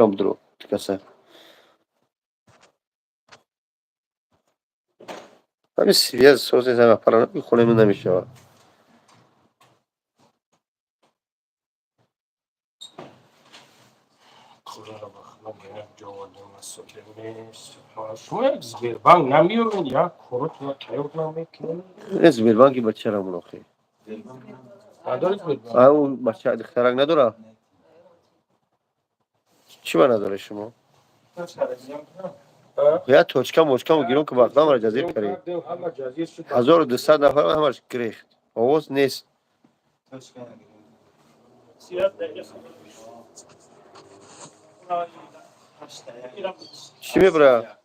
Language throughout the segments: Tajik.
Фикрам бидро каса. Ҳамин связь соз нест, ҳамин аппарат хонаи ман намешавад. Шумо як Сбербанк намеёред, як коротона тайёр намекунед? Не, Сбербанки бачарамон охи. Надоред Сбербанк? А ӯ бача духтарак надора? Чӣ ба надоред шумо? Я точка мочка гирон ки вақтамро ҷазир кардед. 1200 нафар ҳамаш гирехт. Овоз нест. Чӣ мебара?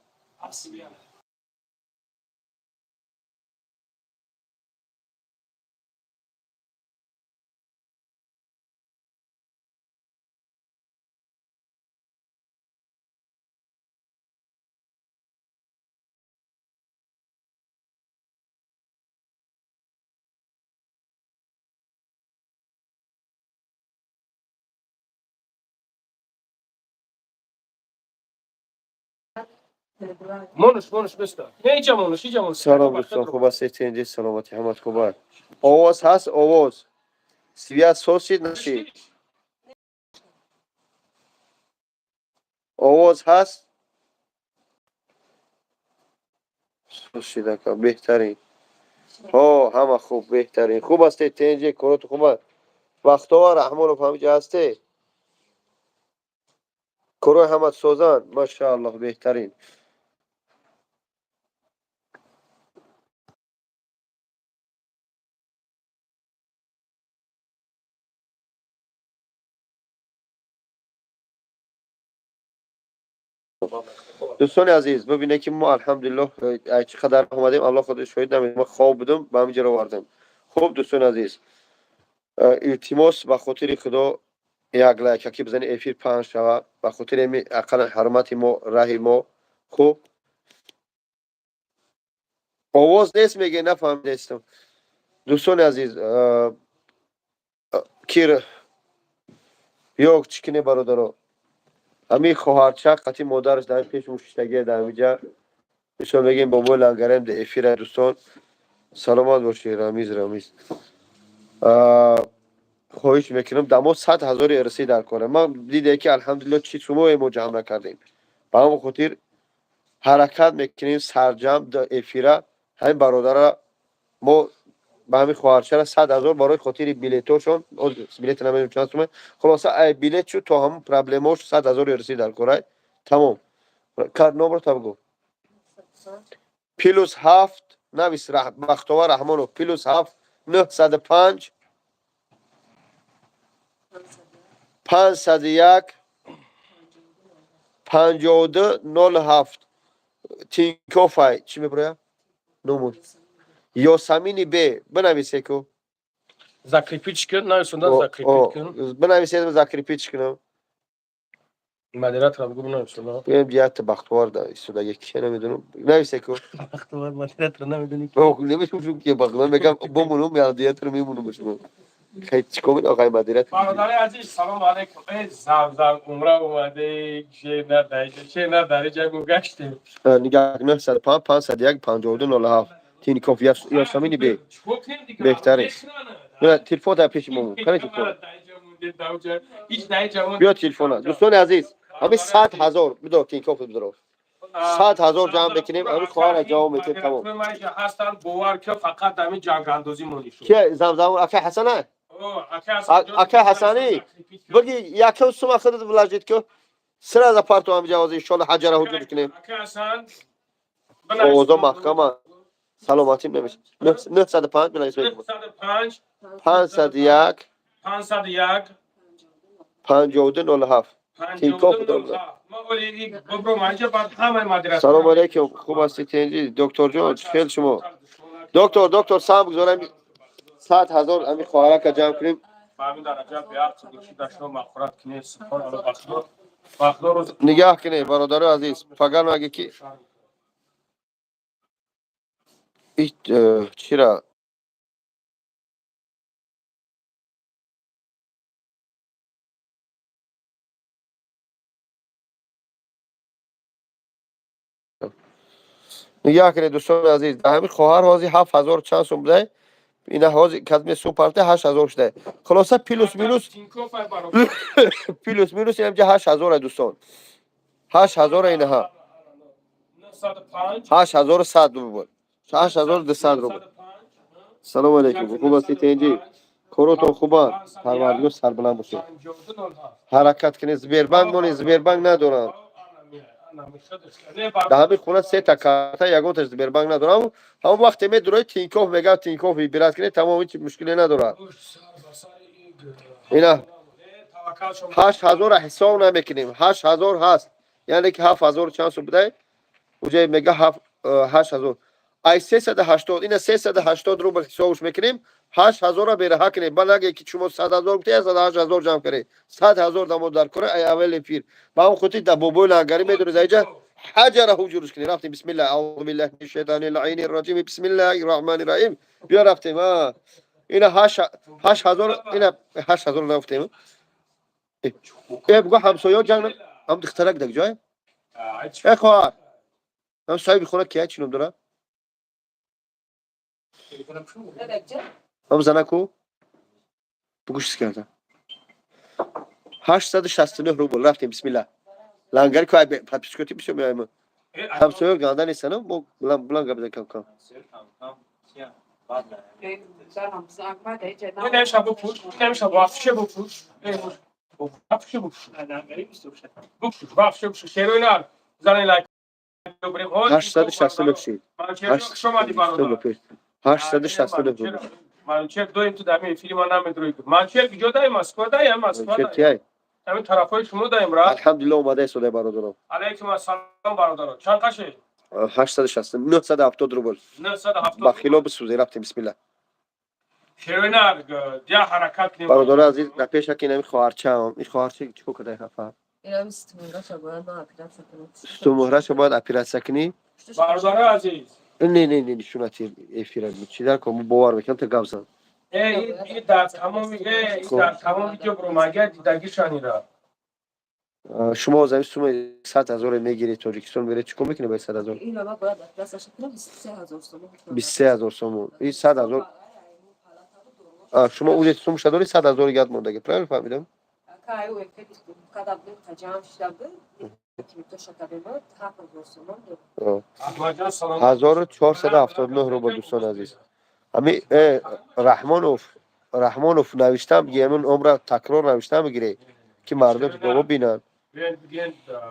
Монуш, монуш, беста. Не, иҷа монуш, иҷа монуш. Салом, дӯстон, хуб ҳастед? Тинҷи, саломатӣ, ҳамат хуб аст. Овоз ҳаст, овоз. Связь соз шид, нашид? Овоз ҳаст? Соз шид, ака, беҳтарин. Ҳо, ҳама хуб, беҳтарин. Хуб ҳастед, тинҷи, коротон хуб аст? Бахтовар Раҳмонов ҳамиҷа ҳастед? Корои ҳамат созанд? Машааллоҳ, беҳтарин. Дӯстони азиз, бибинед ки мо алҳамдулиллоҳ чӣ қадар омадем, Аллоҳ худо шоҳид, намед, ма хоб будам, ба ҳамин ҷо овардем. Хуб, дӯстони азиз, илтимос, ба хотири Худо як лайкаки бизанед, эфир паҳн шавад, ба хотири ами ақаллан ҳурмати мо, раҳи мо. Хуб, овоз нест меге, нафаҳмидастам. Дӯстони азиз, кир ё чӣ кине, бародаро, ҳамин хоҳарча қати модараш дар пеш мушиштагия дар ҳамиҷа. Мисол мегем, бобои лангарем дар эфира. Дӯстон, саломат бошед. Рамиз, Рамиз, хоҳиш мекунам, дамо 100 000 ирсӣ дар кора. Ман диде ки алҳамдулилло чӣ сумое мо ҷамъ накардем. Ба ҳамон хотир ҳаракат мекунем сарҷамъ эфира ҳамин бародара мо ба ҳамин хоҳарчара 100 000 барои хотири билетошон. Билет намедонам чанд сума, хулоса, ай билет шуд то ҳамон проблемаош 100 000 ирсӣ дар корай. Тамом, номро та бигӯ. +7 навис, Бахтовар Раҳмонов, +7 905 501 52 07. Тинкофай чӣ меброяд номуд? Ёсамини б бинависе ку. Закрепить кун, нависонда, закрепить кун. Бинависе, закрепить кунам. Модератора бигӯ бинависонда. Бигӯем, ҷиҳати Бахтовар да истодаги ки намедонам, нависе ку. Бахтовар модератора намедонӣ? Намедонам ки Бахтовар мегам, бомунум, модератор мемонум шумо. Хай, чикор мекунӣ, оқои модератор? Бародари азиз, салом алейкум. Э, Замзам умра омаде, шер на даиҷа, шер на дариҷа мо гаштем. Нигаҳ, 905 501 52 07, Тинкоф, Ёсамини б. Беҳтарин. Телефон дар пеши мо. Кане телефон? Биё телефона. Дӯстони азиз, ҳамин 100 000 бидор, Тинкоф бидор. 100 000 ҷамъ мекунем, ҳамин хоҳара ҷавоб метем, тамом. Ҳастанд, бовар ки фақат ҳамин ҷангандозӣ монӣ шуд. Ки Замзам, акай Ҳасана? Акай Ҳасанӣ, биги якум сума худат вложить ку. Сразу парту ҳам ҷавози, иншоалло ҳаҷара ҳуҷур кунем. Овозо маҳкама. Саломатим намеш. 905 бинавис. 501 501 52 07, Тинкоф. Салом алейкум, хуб ҳастед, тинҷи, докторҷон, хел шумо? Доктор, доктор, сам бигзорам, 100 000 ҳамин хоҳарака ҷамъ кунем. Нигаҳ кунед, бародарои азиз, фагар маге ки чира. Нигоҳ кунед, дӯстони азиз, дар ҳамин хоҳар ҳозир 7000 чанд сум будай, ина ҳозир кадме сум парта, 8000 шудай. Хулоса, плюс минус плюс минус инамҷа 8000, дӯстон, 8000 инаҳа, 8100 рубл, 8200 рубл. Салому алейкум, хуб ҳастӣ, тенҷӣ, коротон хубанд, Парвардигор сарбаланд бошед. Ҳаракат кунед, Сбербанк монед, Сбербанк надорам. Дар ҳамин хона сета карта, ягонташ Сбербанк надорам. Ҳамон вақте медурои, Тинькофф мегӯяд, Тинькофф выбирать кунед, тамом, ҳеҷ мушкиле надорад. Ина 8000-а ҳисоб намекунем, 8000 ҳаст, яъне ки 7000 чанд сум будай, уҷае мега 8000 ай 380, ина 380 рубл ҳисобш мекунем, 8000-а бераҳа кунем. Ба наге ки шумо 100 000 гуфте, 108 000 ҷамъ кунед, 100 000 дамо дар кора ай аввал эфир. Ба ҳамон хотир да бобои лангарӣ медонед, айҷа ҳаҷара ҳуҷурш кунем. Рафтем, бисмилла, аузу биллаҳи мин шайтони лаини раҷим, бисмиллаҳи раҳмани раҳим. Биё, рафтем. Ина 8000, ина 8000 нагуфтем. Э, буго, ҳамсоё ҷанг, ҳам духтарак даг ҷой. Э, хоҳар, ҳам соҳиби хона кия, чӣ ном дорад? Ҳам занаку бугӯ, чиз карда, 869 рубл. Рафтем, бисмилла. Лангари ку подпискоти бисёр меоем, ҳамсоё ганда нестано, мо буланд буланд гап кам кам. نمیشه بپوش، نمیشه وافشه بپوش، وافشه بپوش، بپوش، وافشه بپوش. شیروینار زنی لایک. 869 шид. 869 рубл. Манучер доим ту дар эфири ма намедрои. Манучер куҷо даи? Москва даи? Москва даи, ҳамин тарафҳои шумо даем ра. Алҳамдулилла, омада истодаи, бародарон. Алайкум ассалом, бародарон. Чанд қаши? 860, 970 рубл. Ба хило бисӯзе. Рафтем, бисмилла. Шервинар дя, ҳаракат кунем. Бародари азиз, дар пеша ки инами хоҳарчаам, ин хоҳарча чӣ кор карда хафа? Сутунмуҳраша бояд оператсия кунӣ. Бародари азиз. Не, не, не, нишонати эфира чӣ дар кор, бовар мекунам, та гап зан. Дар тамоми видео бромага дидагишанира. Шумо аз ҳамин суми 100 000-е мегиред, Тоҷикистон меред, чӣ кор мекунед бо 100 000? 23 000 сомон и 100 000. Шумо узе сумша доред, 100 000 гап мондаги, правильно фаҳмидам? 1479 рубл. Дӯстони азиз, ҳами Раҳмонов, Раҳмонов, навиштам, ҳамин умра такрор навиштам, бигире, ки мардум бобо бинанд.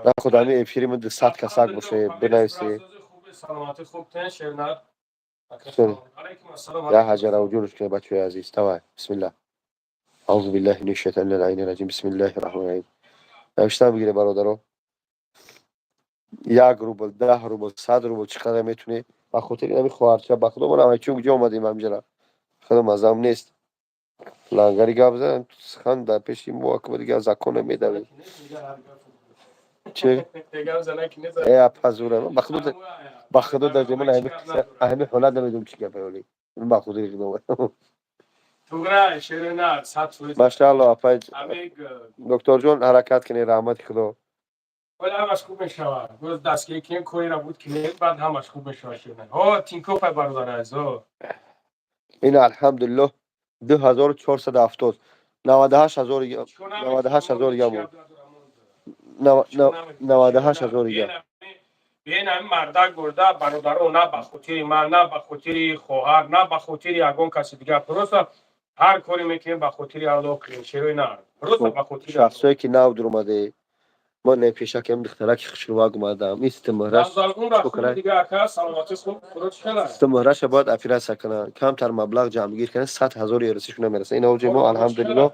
На худ ҳами эфири мо 200 касак боше, бинависе. Я ҳаҷара вуҷудш кунед, бачаҳои азиз. Давай, бисмиллаҳ, аузу биллаҳи мин шайтони лаини раҷим, бисмиллаҳи раҳмони раҳим. Навиштам бигире, бародаро, 1 рубл, 10 рубл, 100 рубл, чӣ қадар метунӣ, ба хотири ҳами хоҳарча. Ба худо, мо чун куҷо омадем ҳамҷара, худо мазам нест. Лангари гап зан, сухан дар пеши мо акба дигар законе медавем. Чи э апазура, ба худо, ба худо, дар ҷамон ҳами ҳолат намедонам чӣ гапе, оли ба худо. Машаалло, апай докторҷон, ҳаракат кунед, раҳмати худо. Вале ҳамаш хуб мешавад. Боз дастгирӣ кунем, корера буд кунем, баъд ҳамаш хуб мешавад. Ҳо, Тинкофай, бародари азиз. Ин, алҳамдулиллоҳ, 2470, 98 000, 98 000 гап буд, 98 000 гап. Бен, ҳамин мардак бурда, бародаро, на ба хотири ман, на ба хотири хоҳар, на ба хотири ягон каси дигар, просто ҳар коре мекунем, ба хотири Аллоҳ кунем, шерои на, просто ба хотири Шахсое ки нав дуромаде, мо не пешакем, духтараки хушрувак омадам, ин ситмуҳраша бояд оператсия кунанд, камтар маблағ ҷамъгир кунанд, 100 000 ерасишо намераса. Ин оҷи мо, алҳамдулиллоҳ,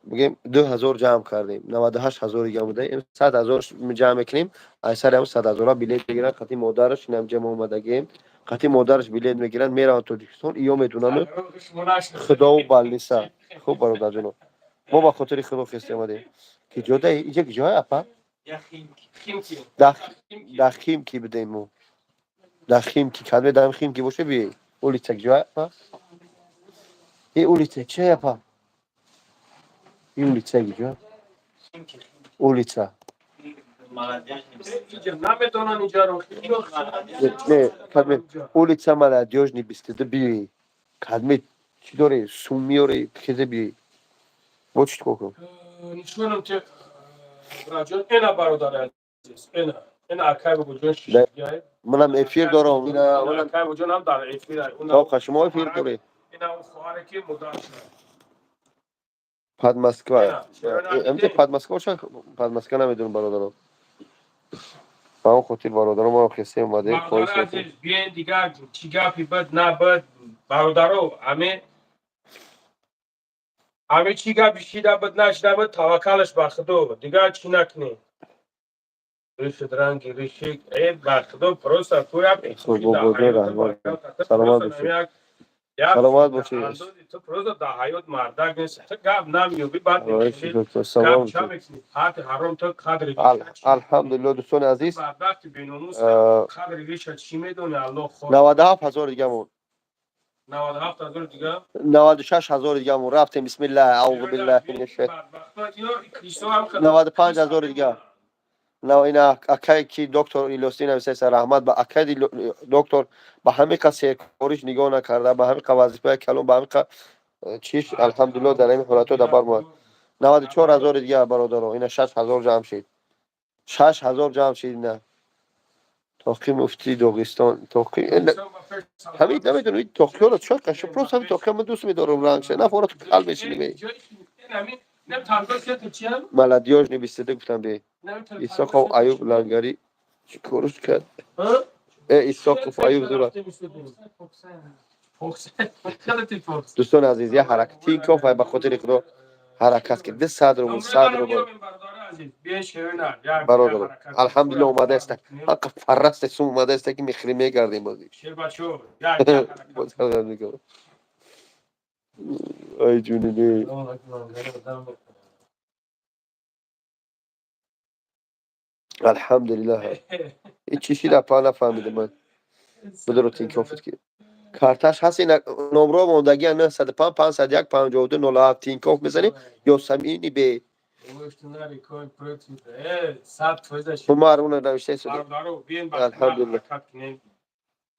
бигем, 2000 ҷамъ кардем, 98 000 га буда, 100 000 ҷамъ мекунем. Ай сари ҳам 100 000-а билет мегиранд қати модараш. Инам ҷамъ омадагием, қати модараш билет мегиранд, мераванд Тоҷикистон. Иё медонану худову больница. Хуб, бародарҷоно, мо ба хотири худо хеста омадем. Ки ҷода иҷа киҷоя, апа? Дар Химки будем мо, дар Химки кадме, дар Химки боше, би улица киҷоя, апа? И улица чия, апа? И улица киҷоя? Улица Наметонан иҷаро. Не, кадме улица Молодёжный 22 биёи. Кадме чӣ дорӣ? Сум меёрӣ, хезе биёи. Бо чӣ кор кунам? Нишонам те, браҷон, эна, бародари азиз, эна, эна акай бобоҷон шишгай. Манам эфир дорам. Ина манам Акай бобоҷон ҳам дар эфир. Тоқа шумо эфир доред. Ина хоҳаре ки модар. Под Москва. Амте под Москва боша, под Москва намедонам, бародарон. Ба он хотир, бародарон, мо хесе омадем. Бародари азиз, биёен, дигар чӣ гапи бад набад, бародаро, аме чӣ гапи шида буд, нашида буд, таваккалаш ба Худо, дигар чӣ накунем. Ришид ранги ришик, э, ба Худо, просто туя. Саломат бошед. Саломат бошед. Ту просто дар ҳаёт мардак нест, ту гап намеёбӣ, баъд гап ча мекунӣ, ҳати ҳаром, ту қадри Алҳамдулилло, дӯстони азиз. Бадбахти беномус, қадри риша чӣ медони, Аллоҳ. 97 ҳазор дигамон. 97 ҳазор дига. 96 ҳазор дигамон, рафтем. Бисмиллаҳ, аузу биллаҳи минаш шайтон. 95 ҳазор дига. Ина акае ки доктор Илёсӣ нависаеса, раҳмат ба акаи доктор, ба ҳамиқа серкориш нигоҳ накарда, ба ҳамиқа вазифаи калон, ба ҳамиқа чиш, алҳамдулилло, дар ҳамин ҳолатҳо дар бар омад. 94 ҳазори дига, бародаро, ина 6 ҳазор ҷамъ шид, 6 ҳазор ҷамъ шид. Ина тоқи муфтии Доғистон, тоқи ҳамин намедонам, тоқиёро чо қаша, просто ҳамин тоқия ман дӯст медорам, рангша нафора, ту кал мешинӣ. Молодёжный 22 гуфтам бе Исоқов Аюб Лангари чӣ корш кард? Э, Исоқов Аюб зура. Дӯстони азиз, я ҳаракат, Тинков, ба хотири Худо ҳаракат ки 200 рубл, 100 рубл, бародар, алҳамдулилло, омадааста, ҳаққа фарраста сум омадааста, ки мехӯрем, мегардем бозӣ. Ай ҷуни, не. Алҳамдулиллаҳ, чӣ шида, па, нафаҳмидам ман. Бидро, Тинкоф, ки карташ ҳаст, ина номро мондагия: 905 501 52 07. Тинкоф мезанем ё самини бе Умар уна навиштаи. Алҳамдулиллаҳ.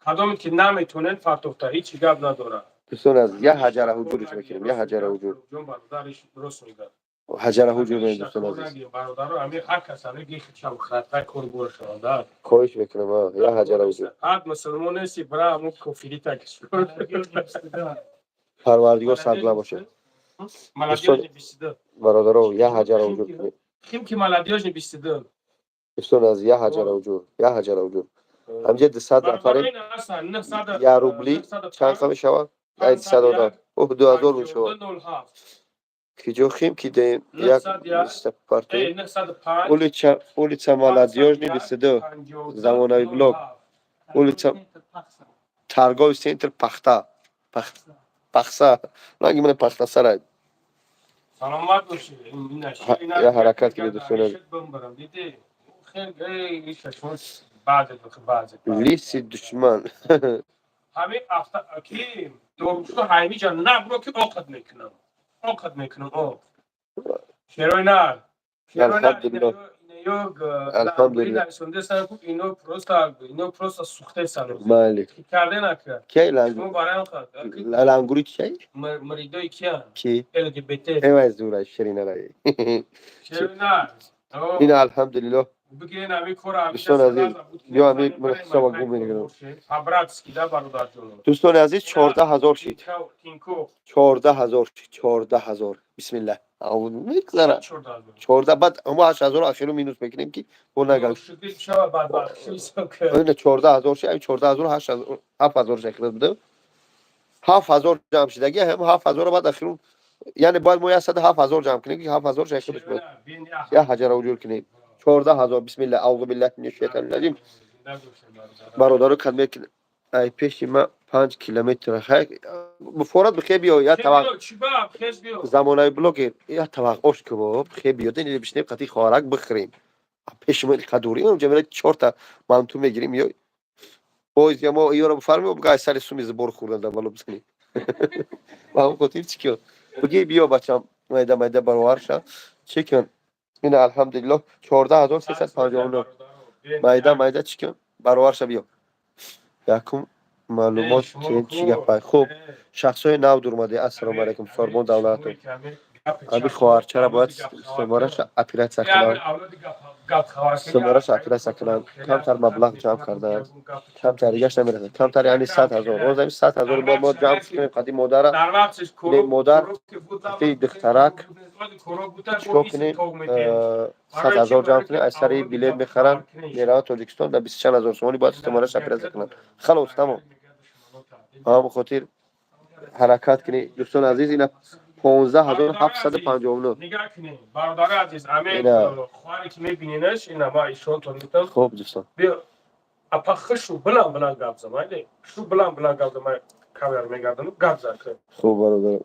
Кадоме ки наметонед фартохта, ҳеҷ гап надорад. Дӯстон азиз, я ҳаҷара ҳуҷуриш мекунем, я ҳаҷара ҳуҷур, ҳаҷара ҳуҷур мекунем, дӯстон азиз. Бародаро, ами ҳар кас ами гихчам хатай кор боршаванда. Хоҳиш мекунам, я ҳаҷара ҳуҷур. Ҳад мусулмон нести, бра, аму кофирита. Парвардигор сабла бошад. Бародаро, я ҳаҷара ҳуҷур кунем. Хим ки Молодёжный 22. Дӯстон азиз, я ҳаҷара ҳуҷур, я ҳаҷара ҳуҷур. Ҳамҷа 200 нафарем, я рубли чанд қа мешавад? Ай 200 одам, оҳ, 2000 мешавад. Киҷо хим ки деем як партои улица Молодёжный 22, замонави блок, улица торговый центр Пахта, Пахса, ранги мана Пахтасарай. Саломат бошед. Я ҳаракат кунед, дӯстони. Лиси душман. Ҳамин ки дорушто ҳаймиҷа набро, ки оқад мекунам, оқад мекунам, о шерои нар. Алҳамдулиллоҳ, алҳамдулиллоҳ. Ино просто сухтесан. Майли. Карденака. Кай лангури кай? Муридои киян? Ки? ЛГБТ. Эвай, зура ширинарай. Шерои нар. Ина, алҳамдулиллоҳ. Дӯстони азиз, ё ами ҳисоба гум мекунам. Дӯстони азиз, 14 ҳазор шид, 14 ҳазор шид, 14 ҳазор. Бисмиллаҳ, мегзара 14, баъд мо 8 ҳазору ахиру минус мекунем, ки бо нагал. 14 ҳазор шид, ами 14 ҳазору 8 ҳазор, 7 ҳазор шахира буда, 7 ҳазор ҷамъ шидаги, ҳам 7 ҳазору баъд ахиру, яъне бояд мо 107 ҳазор ҷамъ кунем, ки 7 ҳазор шахираш бояд. Я ҳаҷара уҷур кунем, 14 ҳазор. Бисмилла, аузу биллаҳи мина шайтони раҷим. Бародаро, кадме ай пеши ма 5 километр форат бихе биё, я тавақ замонави блогер, я тавақ ош кабоб хе биё, дени бишнем, қати хоҳарак бихӯрем. Пеши мо қадурӣ ҷамила, чорта манту мегирем ё боз я мо ёро бифармем, буга ай сари суми зибор хӯрдан дар бало бизанем. Ба ҳам хотир чӣ киё, буги биё, бачам, майда майда баровар ша, чӣ кун. Ина, алҳамдулиллоҳ, 14 359. Майда майда чӣ кун, баровар ша, биё, якум маълумот чӣ гапай. Хуб, шахсҳои нав дурмаде, ассалому алайкум. Сорбон Давлатов, аби хоҳарчара бояд сумораша оператсия кунанд, сумораша оператсия кунанд. Камтар маблағ ҷамъ карданд, камтар дигаш намерасад, камтар, яъне 100 000. Боз ами 100 000 бояд мо ҷамъ кунем. Қади модара, модар, духтарак чикор кунем? 100 000 ҷамъ кунем, аз сари билет мехаранд, мераванд Тоҷикистон, дар бисту чанд ҳазор сомонӣ бояд сумораша оператсия кунанд. Халос, тамом. Ба ҳамон хотир ҳаракат кунед, дӯстони азиз. Ина, 15 759. Нигоҳ кунед, бародари азиз, ами хоҳаре ки мебиненаш, ина ма ишонтон метам. Хуб, дӯстон. Биё, апа, хушу билан билан гап зан, майли, шу билан билан гап зан, ман камера мегардам, гап зан. Хуб, бародар,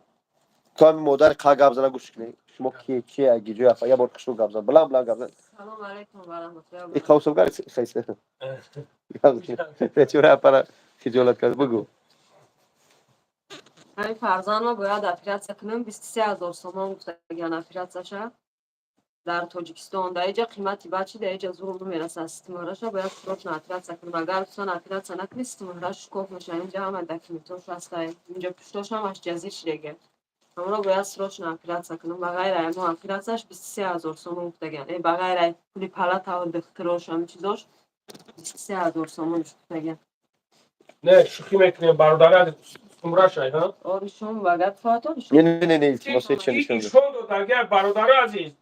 то ами модари қа гап зана, гӯш кунед. Шумо ки ки гиҷои, апа, як бор хушу гап зан, билан билан гап зан. Салом алейкум ва раҳматуллоҳи. И қавсовгар хайс бечора апара хиҷолат кард, бугӯ. Ҳамин фарзандма бояд оператсия кунем, 23 000 сомон гуфтагиан оператсияша дар Тоҷикистон. Дар иҷа қимати бачи, дар иҷа зур намерасад. Ситимуҳраша бояд срочно оператсия кунем. Агар тусан оператсия накунӣ, ситимуҳраш шукоф мешавад. Инҷа ҳама документош ҳастай, инҷа пуштош ҳамаш ҷазир шидаге. Ҳамро бояд срочно оператсия кунем. Ба ғайр ай мо оператсияш 23 000 сомон гуфтагиан. Ба ғайр ай пули палатаву духтурош, ҳамин чизош 23 000 сомон гуфтагиан. Не, шӯхӣ мекунем, бародари азиз, умрашай, ҳа? Оришон багат хоҳатон. Не, не, не, не, илтимос, ҳеч нишон. Нишон дод. Агар, бародари азиз,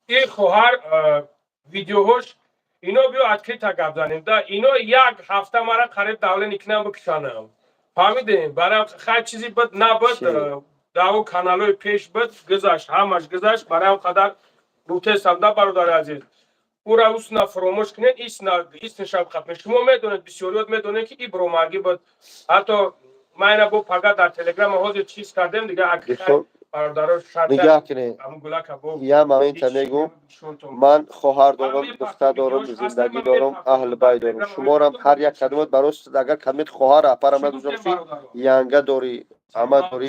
ин хоҳар видеоҳош ино, биё, открыто гап занем да. Ино як ҳафта мара қариб давлени кинам бикушанам, фаҳмидем? Барам хай чизи буд набуд, даву каналҳои пеш буд, гузашт, ҳамаш гузашт. Барам қадар гуфтесам да, бародари азиз, ура усна фуромӯш кунед, иснашам қапе. Шумо медонед, бисёриёт медонед, ки ибромагӣ буд. Ҳатто ман ина бо пага дар телеграма ҳозир чиз кардем дига. Бародаро. Нигаҳ кунед, я момента мегум. Ман хоҳар дорам, духтар дорам, зиндагӣ дорам, аҳли бай дорам. Шуморам ҳар як кадомат барои агар кадомет хоҳар апарам надошта бошӣ, янга дорӣ, ама дорӣ,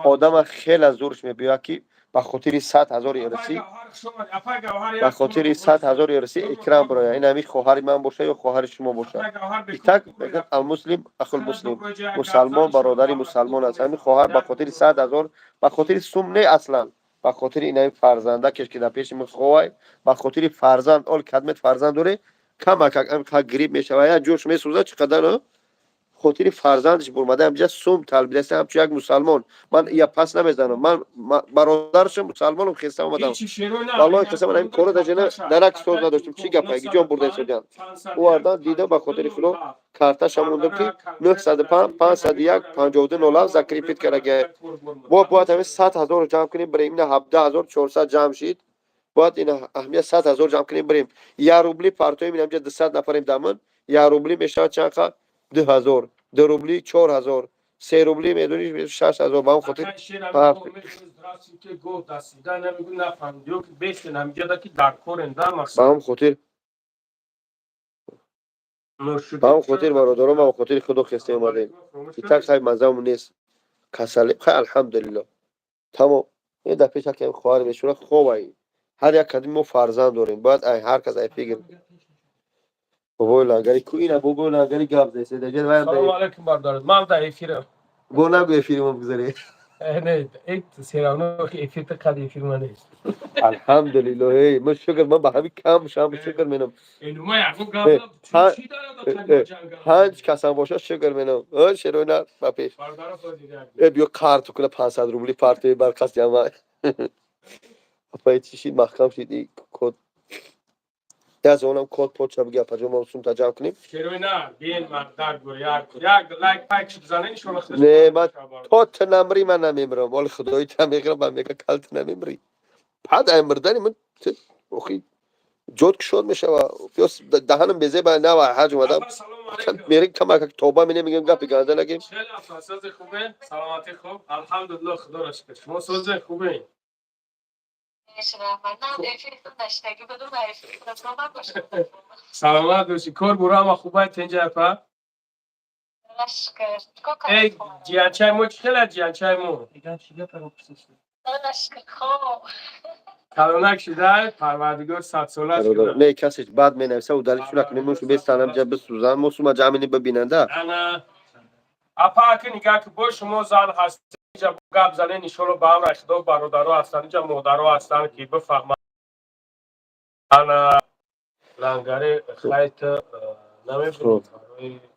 одама хеле зурш мебиёяд, ки ба хотири 100 000 ирсӣ, ба хотири 100 000 ирсӣ экран бироя. Ин ҳами хоҳари ман боша ё хоҳари шумо боша, итак мегӯяд: المسلم أخو المسلم, мусалмон бародари мусалмон аст. Ҳамин хоҳар ба хотири 100 000, ба хотири сум не, аслан ба хотири ин ҳами фарзанда ки дар пеши меховай, ба хотири фарзанд. Ол кадмет фарзанд доре, камак грипп мешава, як ҷош месӯзад, чӣ қадар хотири фарзандаш бурмада, ҳамҷа сум талбидаст. Ҳамчун як мусалмон ман я пас намезанам. Ман бародаршам, мусалмоном, хеста омадам, валлоҳи қасам, ҳамин коро даҷана дарак соз надоштем. Чӣ гапа, гиҷон бурда истодиам, овардан, дидам. Ба хотири Худо, карташа мондам, ки 905 501 52 07 закрепить кардаги. Мо бояд ҳамин 100 000-ро ҷамъ кунем, бирем. Ина 17 400 ҷамъ шид. Бояд ина аҳамият 100 000 ҷамъ кунем, бирем. Як рубли партоем. Ин ҳамҷа 200 нафарем. Дамн як рубли мешавад чанд қа? 2000, 2 рубли 4000, 3 рубли, медонӣ, 6000. Ба он хотир. Ба он хотир, бародарон, ба хотири Худо хеста омадем. Итак, хай, мазамон нест, касали, хай, алҳамдулилло, тамом. Ин дар пеш якам хоҳар мешура хобай. Ҳар як кадими мо фарзанд дорем, бояд ай ҳар кас ай фикр. Бобои Лангари ку? Ина бобои Лангари гап зест. Салому алейкум, бародар, ман дар эфирам. Бо нагу, эфири мо бигзаре. Не, всё равно эфир қад эфир ма нест. Алҳамдулилло, эй, ман шукр, ман ба ҳамин кам шам шукр менам. Панҷ касам боша, шукр менам. Шерона ба пеш. Э, биё, қарту куна, 500 рубли партои бар қасди ама. Апаи, чӣ шид, маҳкам шид код. Як замонам код поча биги, апаҷон, мо сумта ҷамъ кунем. Не, ман то ту намрӣ, ман намемирам. Оли худои та мегирам, ман мега кал ту намемрӣ. Пад ай мирдани ман охи ҷод кушод мешава. Ё даҳанам безеба нава ҳаҷ омадам. Мерем, камак тоба менем, мегем, гапи ганда нагем. Саломатӣ хуб, алҳамдулилло, худоро шукр. Шумо созе, хубе? Саломат бошӣ. Кор буро ҳама хубай, тенҷа, апа? Эй, ҷиянчаи мо чӣ хела, ҷиянчаи мо? Калонак шида, Парвардигор садсола. Не, касе бад менависа, удалить накунем, мо бестанам ҷа бисӯзан, мо сума ҷамъ бибинанда. Ана апа, аки нигаҳ ки, бо шумо зан ҳаст, иҷа гап занен, иншолло, ба амри Худо. Бародаро ҳастанд иҷа, модаро ҳастанд, ки бифаҳманд. Ана лангари хайт намебинед.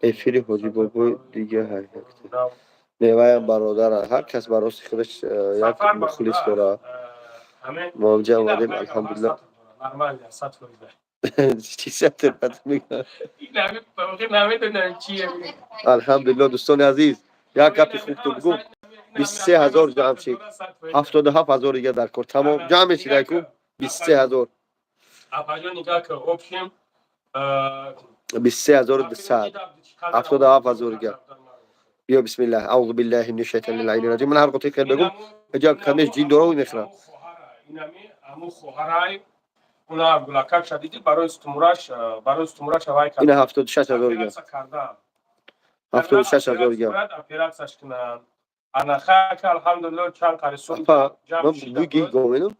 Эфири Ҳоҷи Бобои дига неваям бародара, ҳар кас ба рости худаш як мухлис дора. Мо ҳамҷа омадем, алҳамдулилло. Чӣ сатр? Алҳамдулилло, дӯстони азиз, як гапи хуб ту бигӯ. 23 000 ҷамъ шид, 77 000 дига дар кор. Тамом, ҷамъ мешидай ку 23 000. Апаҷон, нигаҳ ки, общем 23 200, 77 000 дига. Биё, бисмиллаҳ, аузу биллаҳи мина шайтони лаини раҷим. Ман ҳар қотӣ хел бегум, иҷа камеш ҷин дора мехӯрам. Аму хоҳарай, уна гулакак шадиди, барои стумураш авай. Ина 76 000 дига, 76 000 дига. Оператсияш кунанд. Ана хак, алҳамдулилло, чанд қари сум. Апа, ман буги гоминам.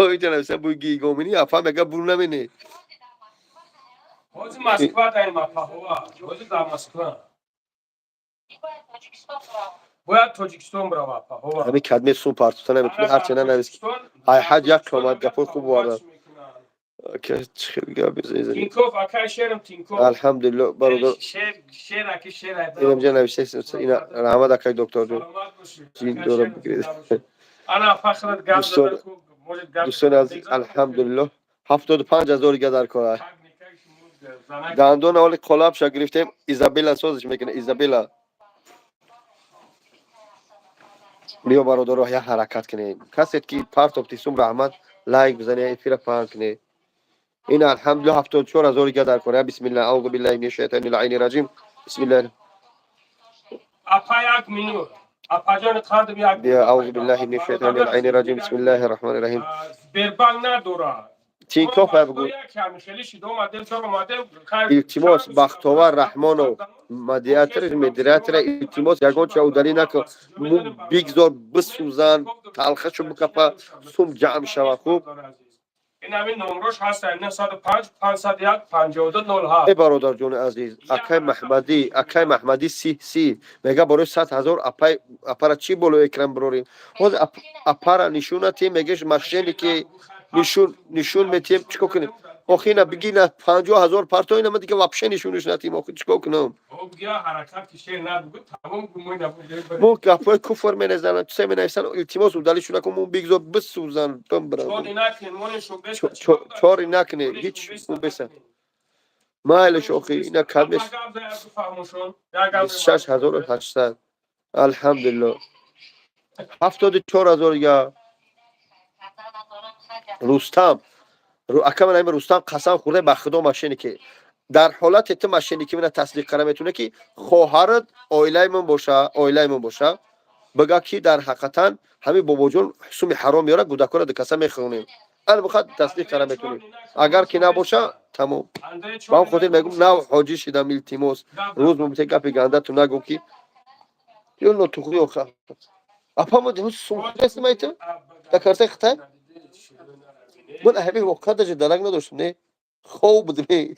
Оиҷа нависа, буги гомини, апа мега буру намени. Ҳозир Москва даем, апаҳова, ҳозир дар Москва. Бояд Тоҷикистон брава, апаҳова. Ҳами кадме сум партута наметуни, ҳарче нанавис. Ай ҳаҷ як омад, гапои хуб оварда. Чӣ гап? Тинков, акай шерм, Тинков. Алҳамдулилло, бародар. Шер, шер, аки шер. Инамҷа навишта, ина раҳмат, акай докторҷон. Ҷин дора бигиред. Ана фахрат гап. Дӯстони азиз, алҳамдулилло, 75 000 дига дар кор. Дандона оли қолабша гирифтем, Изабелла созиш мекунад, Изабелла. Биё, бародаро, як ҳаракат кунем. Касе ки партофти сум, раҳмат, лайк бизане, эфира паҳн кунед. Ин, алҳамдулилла, 74 000 дига дар кор. Бисмилла, аузу биллаҳи мина шайтони лаини раҷим, бисмилла. Апа, як минут, апаҷони қандм, як. Биё, аузу биллаҳи мина шайтони лаини раҷим, бисмиллаҳи раҳмони раҳим. Сбербанк надора. Тинкоф, бигӯ. Илтимос, Бахтовар Раҳмонов, модератора, илтимос, ягон ча удалить накун, бигзор бисӯзан, талхашу бикапа, сум ҷамъ шава, хуб. Инами номрош ҳаст: 905 501 52 07. Э, бародарҷони азиз, акай Маҳмадӣ, акай Маҳмадӣ си си мега, барои 100 000 апай апара чӣ боло экран бирорем? Ҳозир апара нишонатем, мегеш мошенники, нишон метиҳем, чӣ кор кунем охи? Ина биги, на 50 000 парто, ина ма дига вообще нишонаш натиҳем, охи, чӣ кор кунам? Мо гапҳои куфр менезанам, чизе менависанд, илтимос, удалить накун, мо бигзор бисӯзан, бимбирам. Чори накунӣ, ҳеҷ беса, майлиш охи. Ина кадмеш 26 800, алҳамдулилло, 74 000 дига. Рустам, ака, ман Рустам, қасам хӯрда ба худо, мошенники. Дар ҳолате ту мошенники мена тасдиқ кара метавонӣ, ки хоҳарат оилаи ман боша, оилаи ман боша, бага ки дар ҳақиқатан ҳамин бобоҷон суми ҳаром меёрад, кӯдакҳоро дукаса мехӯнем. Ан бихоҳад тасдиқ кара метавонӣ. Агар ки набоша, тамом. Ба он хотир мегӯм, нав ҳоҷӣ шидам, илтимос, рӯз мумте гапи ганда ту нагӯ, ки ё нотуғри. Оха, апа, мо сумхӯрестимайта дар картаи Хитай. Ман ҳамин воқеа даже дарак надоштам, не, хоб будем.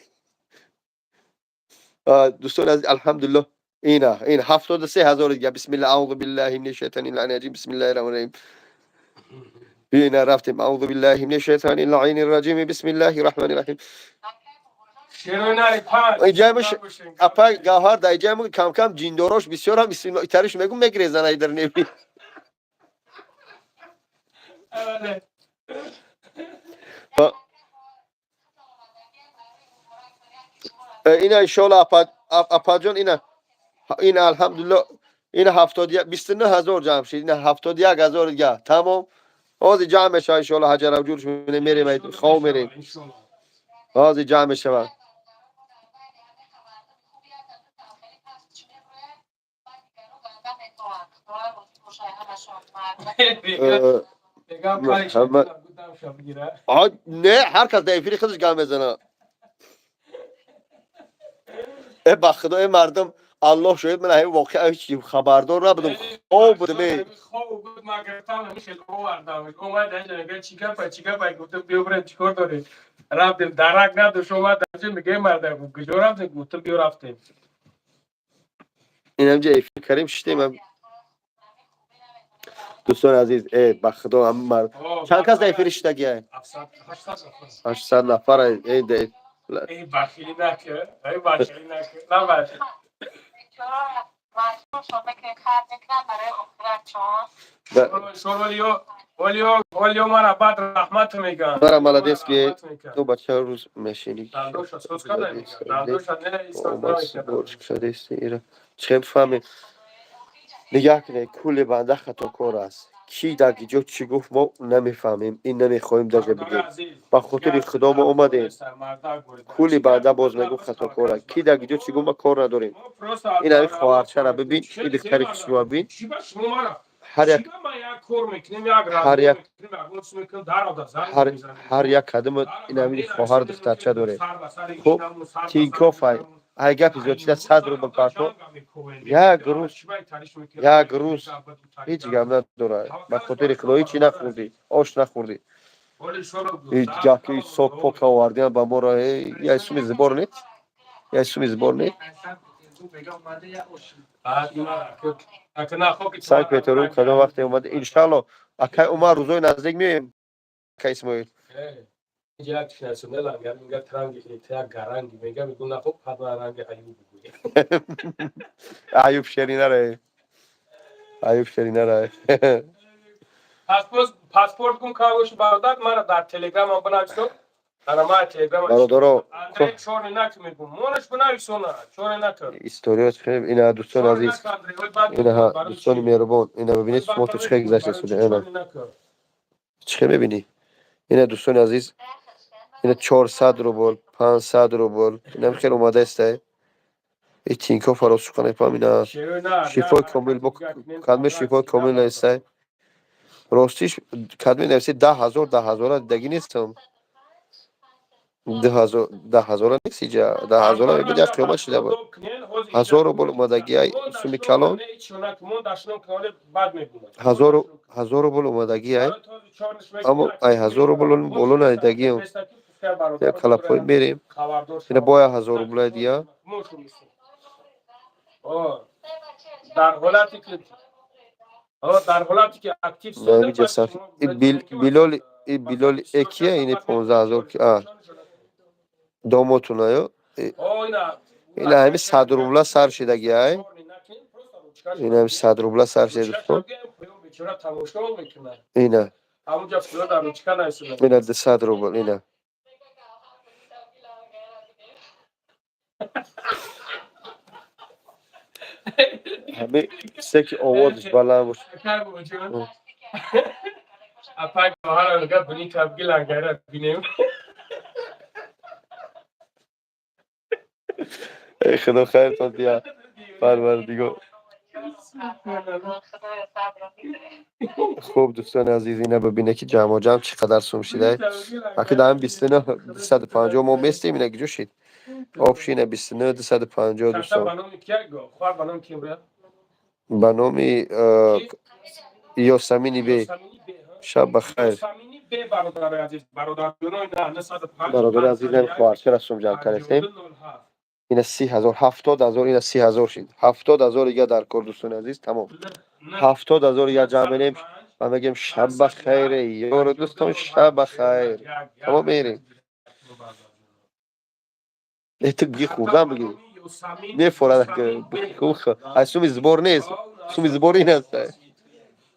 Дӯстони азиз, алҳамдулилло, ина ин 73 000 дига. Бисмилла, аузу биллаҳи мина шайтони раҷим, бисмиллаҳи раҳмони раҳим. Ина рафтем, аузу биллаҳи мина шайтони лаини раҷим, бисмиллаҳи раҳмони раҳим. Апа Гавҳар, дар иҷаи мо камкам ҷиндорош бисёрам, бисмиллоҳ мегум, мегирезан айдар неби. Ина, иншоалло, апаҷон, ина, алҳамдулилло, ина 71, 29 000 ҷамъ шид, ина 71 000 дига. Тамом, ҳозир ҷамъ мешава, иншоалло. Ҳаҷара ҷурш мерем, хов мерем, ҳозир ҷамъ мешава. Не, ҳар кас дар эфири худаш гап мезанад. Э, ба худо, э, мардум. Аллоҳ шоҳид, ман ҳамин воқеа ҳеҷ хабардор набудам, хоб будам. Хоб буд, ман гирифтам, хел овардам. Омад инҷа, мегӯяд: «Чӣ гапа, чӣ гапа?» Гуфтам: «Биё бирем, чӣ кор дорӣ?» Рафтем, дарак надошт, омад инҷа, мегӯяд: «Марда, куҷо рафтем?» Гуфтам: «Биё, рафтем». Инамҷа эфир кардем, шиштем. Дӯстони азиз, ба худо, чанд кас дар эфири шиштагиай? 800 нафар. Бахилӣ накар, бахилӣ накар. Маҷбур мекунем, хар мекунам барои охиратшон. Олиё мара баъд раҳмат мегӯям. Мара молодец, ки ту бача рӯз мешинӣ. Чӣ фаҳмем? Нигаҳ кунед, кулли банда хатокор аст. Ки дар ҷо чӣ гуфт, мо намефаҳмем, ин намехоҳем даже бигӯем. Ба хотири худо мо омадем. Кулли банда, боз мегӯм, хатокор аст. Ки дар ҷо чӣ гуфт, ма кор надорем. Ин ҳамин хоҳарчара бибин, ин духтари хушрӯа бин. Ҳар як кадом ин ҳамин хоҳар духтарча дорем. Хуб, Тинькофф, ай гапи зиёд чида, 100 рубл парто, як рӯз, як рӯз ҳеҷ гап надорад. Ба хотири худо, ҳечи нахӯрдӣ, ош нахӯрдӣ. Гаки сок пока овардиан ба моро. Яй суми сбор нест, яй суми сбор нест. Санкт Петербург кадом вақте омада? Иншалло, акай Умар, рӯзои наздик меоем, акай Исмоил. Як национал ангар мега транги як гаранги мега, мегу нахоб ҳатман ранги Аюб бигӯй. Аюб шеринара, Аюб шеринара. Паспорт гум карда боши, бародар, мара дар Телеграмам бинависо. Ана ма Телеграм. Бародаро. Андрей, чорни наки мегум, монаш бинависона, чорни нака. История ина, дӯстони азиз, инаҳа, дӯстони меҳрубон, ина бибинед, шумо то чӣ хел гузашта истода. Ина чӣ хел мебинӣ? Ина, дӯстони азиз, ина 400 рубл, 500 рубл, инам хел омадаистай. И Тинькофф фаросуханепам. Ина шифои комил, бо кадме шифои комил наистай. Ростиш, кадме нависи 10 000, 10 000-а дидагӣ нестам. 2000, 10 000-а нест иҷа. 10 000-а мебуд, як қиёмат шида буд. 1000 рубл омадагиай, суми калон. 1000 рубл омадагиай, аммо ай 1000 рубл боло надидагиам. Як калапои мерем, ина боя 1000 рублай дия. Дар ҳолате ки актив. Билоли, Билоли экия, ини 15 000 домотунаё. Ина ҳами 100 рубла сар шидагиай, ина ҳами 100 рубла сар шида, дӯстон. Ина 200 рубл, ина ҳами се ки овозаш баланд бош. Апай гоҳара мега: «Буни табги лангара бинем». Эй худо, хайртон дия, Парвардигор. Хуб, дӯстони азиз, ина бибине, ки ҷамъо ҷамъ чӣ қадар сум шидай. Аки даҳам 29 250 мо местем, ина киҷо шид? Общий ина 29 250, дӯстон. Ба номи Ёсамини Бе. Шаб ба хайр, бародари азизам. Хоҳарчара сум ҷамъ кардастем. Ина 30 000, 70 000, ина 30 000 шид. 70 000 ига дар кор, дӯстони азиз. Тамом, 70 000 ига ҷамъ менем ва мегӯем: шаб ба хайр, ёру дӯстон, шаб ба хайр. Тамом, мерем. Ту биги, хӯрдан биги, мефорад. Ай суми сбор нест, суми сбор ин аст,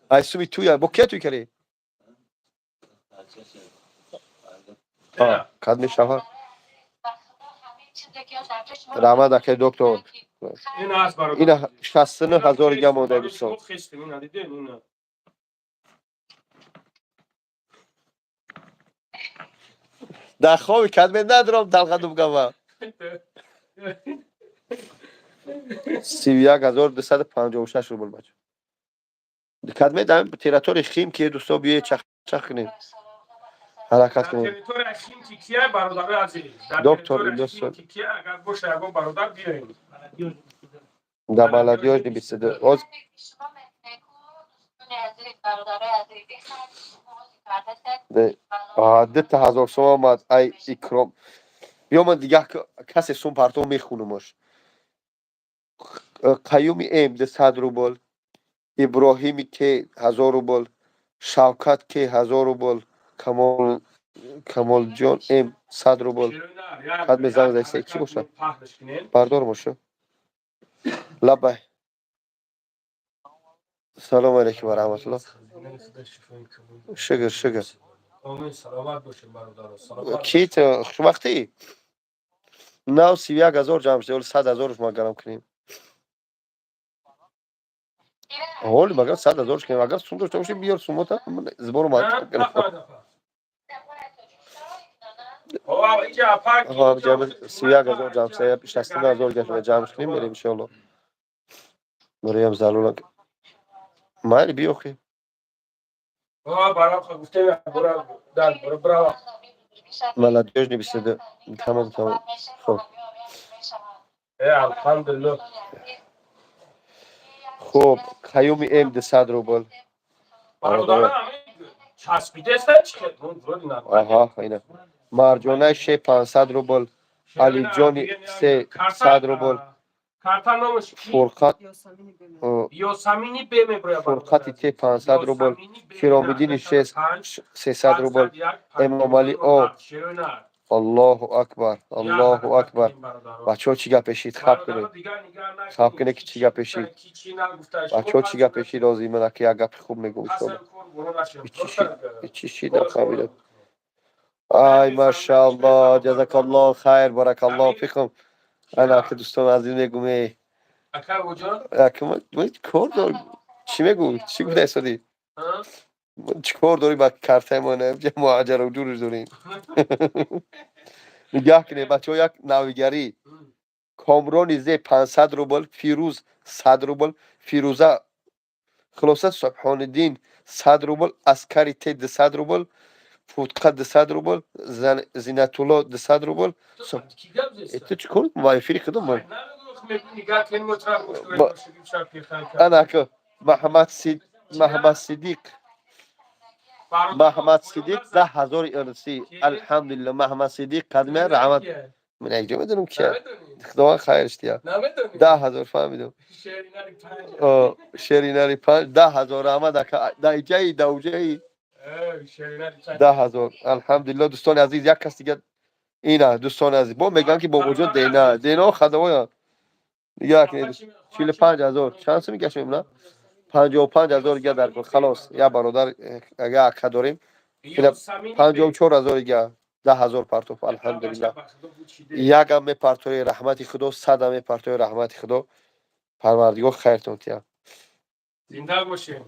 ай суми туя. Бо кия туй кардӣ? Кад мешава? Раҳмат, акай доктор. Ина 69 000 ига монда, дӯстон. Дар хоби кадме надорам талхадум гава. 31 256 рубл, бача. Кадме дар территории Химки, дӯсто, биёед, чах кунем, ҳаракат кунем. Доктор. Да, молодёжный 22. Оз Шумо азиз, бародарои азиз, 2000 сом омад. Ай Икром, биё, ман дигар касе сум партов мехунумаш. Қаюми М 200 рубл, Иброҳими К 1000 рубл, Шавкат К 1000 рубл, Камол, Камолҷон М 100 рубл. Қад мезанад, айса чӣ бошад? Бардор боша. Лаббай, салому алайкум ва раҳматуллоҳ. Шукр, шукр. Ки ту? Хушбахтӣ. Нав 31 000 ҷамъ шуд, 100 000-ш ма гарам кунем. Ҳоли магар 100 000-ш кунем. Агар сум дошта бошӣ, биёр сумота, сбор у ма. 31 000 ҷамъ шуд, 69 000 гашта ҷамъ кунем, мерем, иншоалло. Мораям залула. Майли, биё хи. Гуфтем. Молодёжный 22. Тамом, тамом. Хоб. Алҳамдулилло. Хуб, Қаюми М 200 рубл. Часпидеста. Аҳа, ина. Марҷонаи Ше 500 рубл, Алиҷони Се 100 рубл. Карта номаш? Фурқат. Ёсамини бемер. Ёсамини Б меброяд. Фурқати Т 500 рубл, Киромиддини Ш 300 рубл, Эмомалӣ О. Аллоҳу акбар, аллоҳу акбар! Бачаҳо, чӣ гап эшид? Хаб кунед, хаб кунед, ки чӣ гап эшид. Бачаҳо, чӣ гап эшид? Ҳозир ман ака як гапи хуб мегӯм, иншоалло. Чӣ шид? Нафаҳмидам. Ай, машаалло, ҷазакаллоҳ хайр, баракаллоҳ фикум. Ана ака, дӯстони азиз, мегӯм, э кор дор. Чӣ мегӯ? Чӣ гуфта истодӣ? Чӣ кор дорӣ ба картаи мо? Мо аҷару ҷурш дорем. Нигаҳ кунед, бачаҳо, як навигарӣ. Комрони Зе 500 рубл, Фирӯз 100 рубл, Фирӯза, хулоса, Субҳониддин 100 рубл, Аскари Т 200 рубл, Футқа 200 рубл, Зинатулло 200 рубл. Ту чӣ кор ба эфири худум? Ана ака, Маҳаммад Сидиқ, Маҳаммад Сидиқ 10 000 ирсӣ. Алҳамдулилла, Маҳаммад Сидиқ қадме раҳмат. Ман якҷо медонам кия. Худованд хайрш диҳад. 10 000 фаҳмидам. Шеринари панҷ, 10 000, раҳмат ака. Даиҷаи дауҷаи 10 000, алҳамдулилла. Дӯстони азиз, як кас дига. Ина, дӯстони азиз, бо мегӯям, ки бобоҷон дена дено хадавоя. Нигаҳ кунед, 45 000 чанд суми гашт мемонад? 55 000 дига дар кор. Халос, як бародар, як ака дорем, 54 000 дига, 10 000 партоф. Алҳамдулилла, якам мепартои, раҳмати Худо, садам мепартои, раҳмати Худо. Парвардигор хайртон тиҳад. Зинда бошем.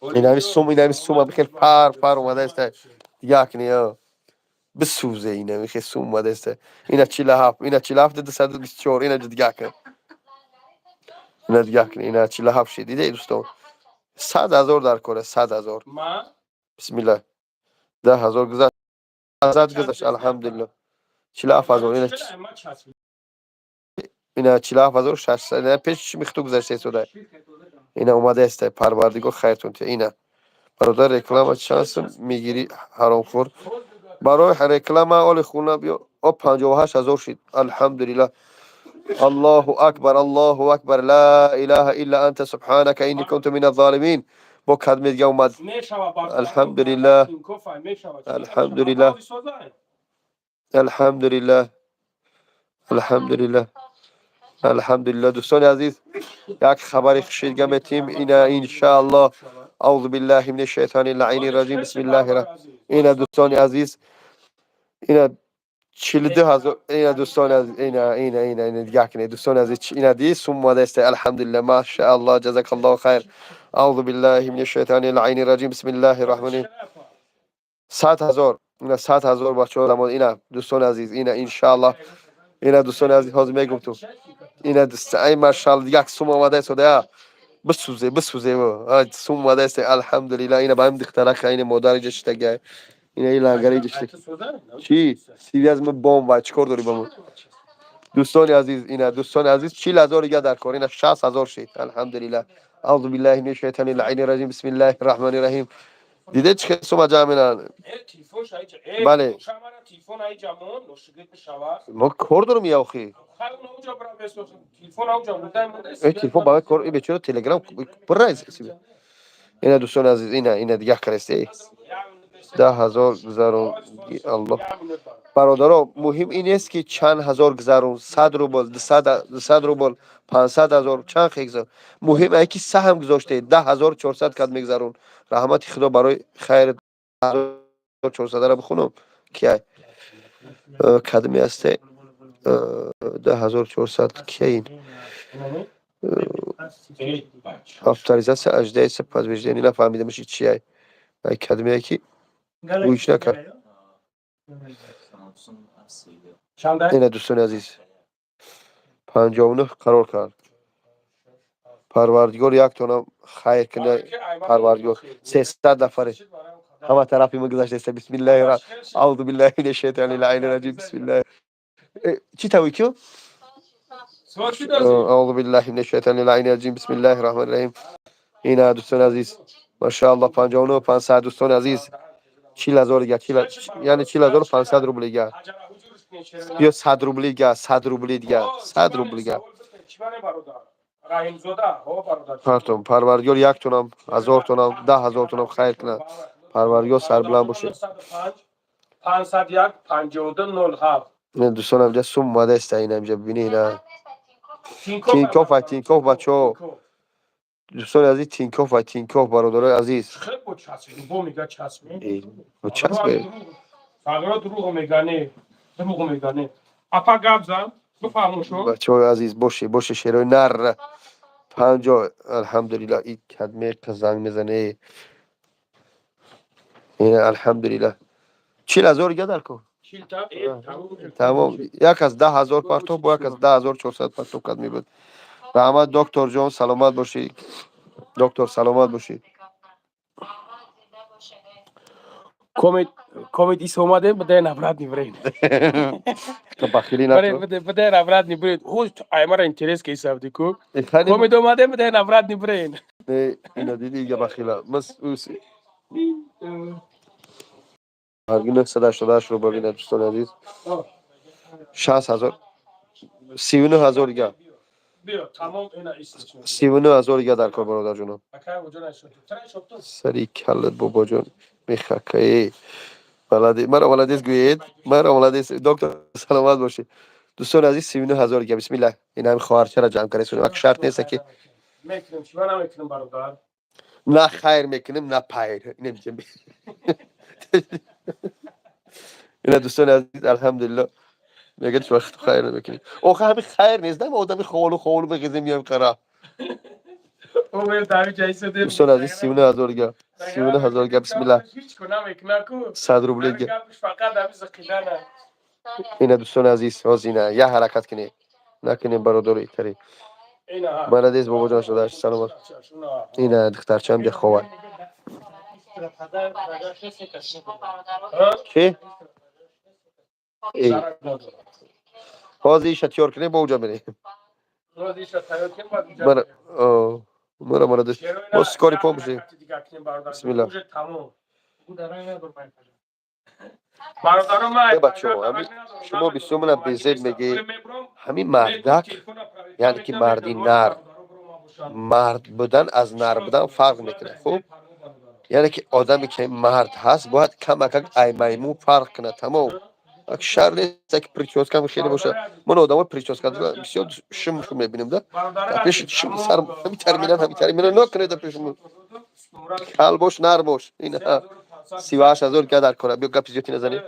Инами сум, инами сума бихел пар пар омадааста. Дигаҳ кунед, бисӯзе, инами хел сум омадааста. Ина 47, ина 47, 224. Ина дигаҳ кунед, ина дигаҳ кунед, ина 47 шид. Дидед, дӯстон? 100 000 дар кора, 100 000. Бисмилла, 10 000 гузашт, зад гузашт, алҳамдулилла. 47 000, ина 47 600, ина пеш чишми худо гузашта истода. Ина омадааста. Парвардигор хайртон тиҳад. Ина бародар, реклама чанд сум мегирӣ, ҳаромхӯр? Барои реклама оли хуна биё. О, 58 000 шид. Алҳамдулилла, аллоҳу акбар, аллоҳу акбар, ла илаҳа илла анта, субҳанака инни кунту мин аззолимин. Бо кадме дига омад. Алҳамдулиллаҳ, алҳамдулиллаҳ, алҳамдулиллаҳ, алҳамдулиллаҳ, алҳамдулиллаҳ. Дӯстони азиз, як хабари хуши дига метиҳем. Ина, иншааллоҳ. Аузу биллаҳи мин шайтони лаини раҷим, бисмиллаҳи. Ина, дӯстони азиз, ина 42 000. Ина, дӯстони азиз, ина, ина, ина, ина, дигаҳ кунед, дӯстони азиз, ина ди сум омадааста. Алҳамдулиллаҳ, машааллоҳ, ҷазакаллоҳу хайр. Аузу биллаҳи мин шайтони лаини раҷим, бисмиллаҳи раҳмони. 100 000, ина 100 000, бачаҳо, дамод. Ина, дӯстони азиз, ина, иншааллоҳ. Ина, дӯстони азиз, ҳозир мегум ту. Ина, ай машаалло, як сум омадааст. Бисӯзе, бисӯзе, сум омадааст. Алҳамдулиллаҳ. Ина ба ҳам духтарака, ина модар иҷа шитага, ина и лангари иҷа шитага. Чӣ сиви аз ма бомба? Чӣ кор дорӣ ба мо? Дӯстони азиз, ина, дӯстони азиз, 40 000 дига дар кор. Ина, 60 000 шид, алҳамдулилла. Аузу биллаҳи мина шайтони лаини раҷим, бисмиллаҳи раҳмони раҳим. Диде, чӣ хел сума ҷамъ минан? Бале. Мо кор дорем, яохи. Телефон ба кор бечора Телеграм пурра. Ина, дӯстони азиз, ина, ина, дига каресте 10 000 гузарон. Аллоҳ, бародаро, муҳим ин нест, ки чанд ҳазор гузарон: 100 рубл, 200 рубл, 500 000, чанд хе гузар. Муҳим ае, ки саҳм гузоште. 10 400 кад мегузарон. Раҳмати Худо барои хайр. 400-ара бихонам, кияй, кадме ҳасте? 10 400 кия ин? Авторизация ожидается подтверждение. Нафаҳмидам, чияй, ай кадмее, ки гӯиш накард. Ина, дӯстони азиз, 59 қарор кард. Парвардигор яктонам хайр кина. Парвардигор, 300 нафаре ҳама тарафи ма гузаштаеста. Бисмиллаҳи, аузу биллаҳи мина шайтони лаини раҷим, бисмиллаҳ. Чӣ тавӣ киё? Аузу биллаҳи мина шайтони лаини раҷим, бисмиллаҳи раҳмони раҳим. Ина, дӯстони азиз, машааллоҳ, 59 500. Дӯстони азиз, 40 000 дига, яъне 40 500 рубл дига ё 100 рубли дига, 100 рубли дига, 100 рубл дига партом. Парвардигор яктонам, ҳазортонам, 10 000тонам хайр кунад. Парвардигор, сарбуланд бошед. Дӯстон, амҷа сум омадаеста. Ин амҷа бибини, ина Тинькофф ва Тинькофф. Бачаҳо, дӯстони азиз, Тинькофф ва Тинькофф, бародарои азиз. Часбе. Дурӯғ мегане. Апа, гап зан, бифаҳмон шо. Бачаҳои азиз, боше, боше, шерои нар панҷо, алҳамдулилла. И кадме занг мезане? Алҳамдулилла, 40 000 дига дар кор, тамом. Як аз 10 000 партов, бо як аз 10 400 партов кад мебуд. Раҳмат, докторҷон, саломат бошӣ, доктор, саломат бошӣ. Комед ис омадем, бадай обратный брейн. Бахилӣ накун. Бадай обратный брейн. Ҳоз аймара интерес ки ҳисаб ку. Комед омадем, бадай обратный брейн. Ина диди, ига бахила. Мас ҳарги 988 рубл. Ина, дӯстони азиз, 60 000, 39 000 дига, 39 000 дига дар кор, бародарҷонам. Сари каллат, бобоҷон, мехакае. Молодец, маро молодец гӯед, маро молодец. Доктор, саломат бошед. Дӯстони азиз, 39 000 дига, бисмиллаҳ. Ин ҳами хоҳарчара ҷамъ карда. Як шарт неста, ки мекунем, чиба намекунем, бародар? На хайр мекунем, на пайр. Ина, дӯстони азиз, алҳамдулилло. Мегӯяд, чӣ вақт хайр намекунем? Охи, ҳами хайр нест, ма одами холу холу мехезем, миёем қара. Дӯстони азиз, 39 000 дига, 39 000 дига, бисмиллаҳ, 100 рубли дига. Ина, дӯстони азиз, ҳоз ина як ҳаракат кунем, накунем, бародари тари. Молодец, бобоҷон, шудаш, саломат. Ина духтарчаам ҷа ховад. Чи ҳозир иша тиёр кунем, бо уҷа мерем. Мара молодец, мо скорый помощи. Бисмилла. Бачаҳо, шумо бисёр мана безеб мегӯед. Ҳамин мардак, яъне ки марди нар, мард будан аз нар будан фарқ мекунад. Хуб, яъне ки одаме ки мард ҳаст, бояд камакак ай маймун фарқ кунад, тамом. Шар нест, ки причёскам хеле бошад. Ман одамои причёска бисёр шим шум мебинем, да, пеши шим сар ҳамитар миран, ҳамитар миран. Накунед пеши кал бош, нар бош. Ина, 38 000 ка дар кора. Биё, гапи зиёдӣ назанем.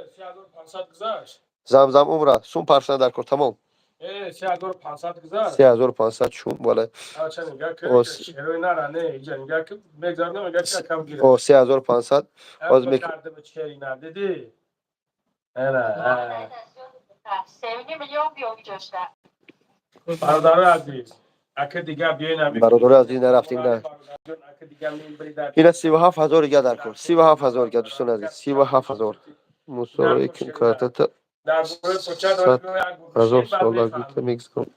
Замзам умра сум паршана дар кор, тамом. 3500 чум вале. О, 3500 оз мек. Бародарои азиз, ака дига биёин. Бародарои азиз, нарафтем, на. Ина, 37 000 дига дар кор, 37 000 дига, дӯстони азиз, 37 000. Мусои картата. Дар бораи поча 100 ҳазор сола гуфта мегузарам.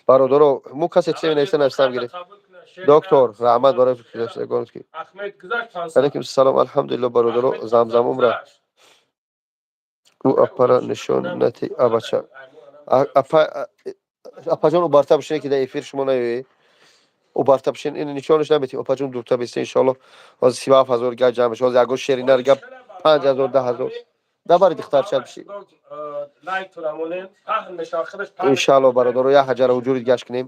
Бародаро, мо касе чизе менависа, нависам гиред. Доктор, раҳмат барои гузаштагон ки. Ахмед гузашт 500. Алейкум салом, алҳамдулилло, бародаро, замзам умра. Ӯ апара нишон нати, абача. Апа, апаҷон, убарта бишине, ки дар эфир шумо наёед. Убарта бишин, ин нишонаш намети. Апаҷон, дурта бисте, иншоалло. Ҳозир 37 000 гап ҷамъ мешава. Ҳозир ягон шеринар гап 5000, 10 000. Дабари духтарча биши. Лайк турамонем, паҳн мешава худаш, паҳн. Иншоалло, бародаро, як ҳаҷара ҳуҷури гашт кунем.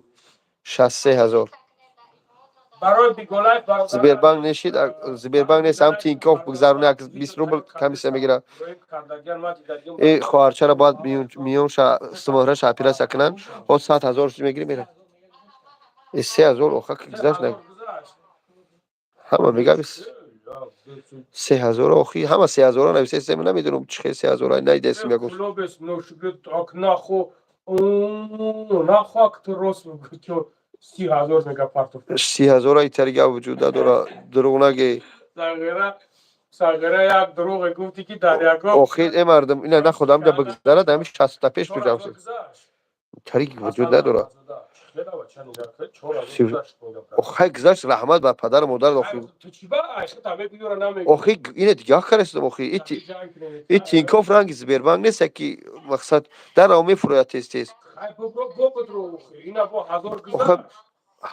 63 000. Барои биголайк. Сбербанк нешид, Сбербанк нест, ҳам Тинькофф бигзарони, як 20 рубл комиссия мегирад. Э, хоҳарчара бояд миёнша симоҳраша операция кунанд. Ҳоз 100 000 мегирӣ, мера. Э, 3000 оха гузашт на. Ҳама мега 3000 охи, ҳама 3000 нависа, намедонам чӣ хел 3000 найдестим ягон. Наху наху, ту рост мегӯ, 30 000 мега партоф. 30 000 итарига вуҷуд надора, дурӯғ нагӣ. Сағира, сағира, як дурӯғе гуфтӣ, ки дар ягон Охир, э мардум, ина нахудам ҷа бигзарад, ҳами 60-та пеш ту ҷамъ шуд. Тарик вуҷуд надорад. Охай, гузашт, раҳмат бар падару модар, охи. Охи, ина дигар карестам, охи. И Тинькофф ранги Сбербанк нест, ки мақсад дарав мефурӯяд тез тез. Охи,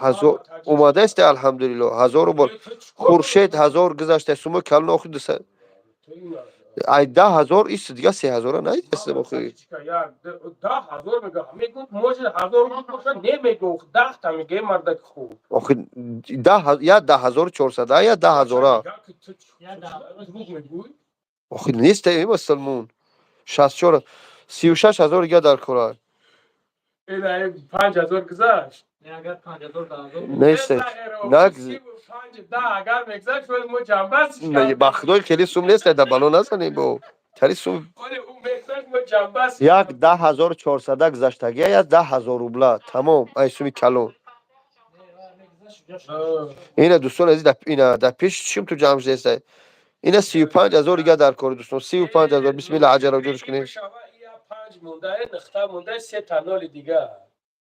ҳазор омадааст, алҳамдулилло, ҳазору бор Хуршед ҳазор гузашта, сумо калон, охи, 200 ай 10 000 ис дига 3000-а наидастам, охи. 10 000 мега, мегӯ, может, ҳазор боша, не мегӯ, даҳта мега, мардаки хуб. Охи, я 10 400-а, я 10 000-а. Охи, нест, э мусулмон, 64, 36 000 дига дар кора. 5000 гузашт. Нест, ба худои, хеле сум нест, да бало назанем, бо тари сум. Як 10 400-а гузаштагия, я 10 000 рубла, тамом, ай суми калон. Ина, дӯстон азиз, ина дар пеш чим ту ҷамъ шудааст, ина 35 000 дига дар кори, дӯстон, 35 000. Бисмилла, аҷара ҷурш кунем. Панҷ монда, нухта монда, се та ноли дига,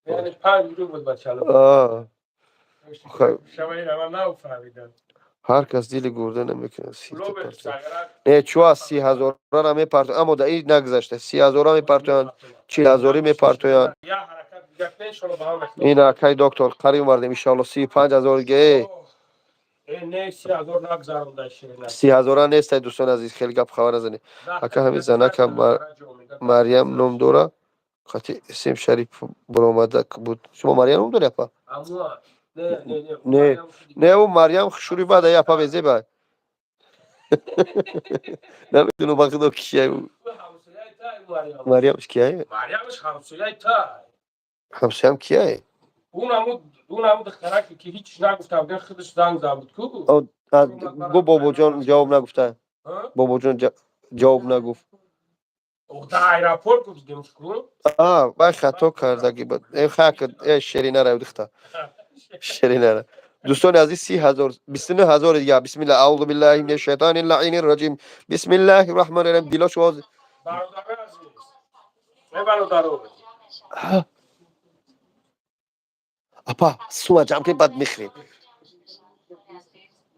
яъне 5 рубл, бачало. Ҳар кас дили гурда намекунад. Не, чӯ аз 30 000-ра мепартоянд, аммо дар ин нагузашта 30 000-а мепартоянд, 40 000-ӣ мепартоянд. Ина, акай доктор, қариб омардем, иншоалло, 35 000 ге. 30 000-а нестай, дӯстони азиз, хеле гап хабар назанед. Ака, ҳамин занака Марьям ном дора, қати Сем Шариф баромада буд. Шумо Марьям ном дори, апа? Не, не, ӯ Марьям шури бада, апа безеба. Намедонам, ба худо, кия Марьямш, кияе? Ҳамсоям кияе? Унаму духтараке, ки ҳеч нагуфта будем, худаш занг зад буд ку. Гу, бобоҷон ҷавоб нагуфта, бобоҷон ҷавоб нагуфт. Дар аэропорт гуфтем ку. Вай хато кардаги буд. Э, шеринара, духта шеринара. Дӯстони азиз, 30 000, 29 000 дига. Бисмилла, аузу биллаҳи мина шайтони лаини раҷим, бисмиллаҳи раҳмони раҳим. Дило шумо. Бародарои азиз, э бародаро. Апа, сума ҷамъ кунем, баъд мехӯрем.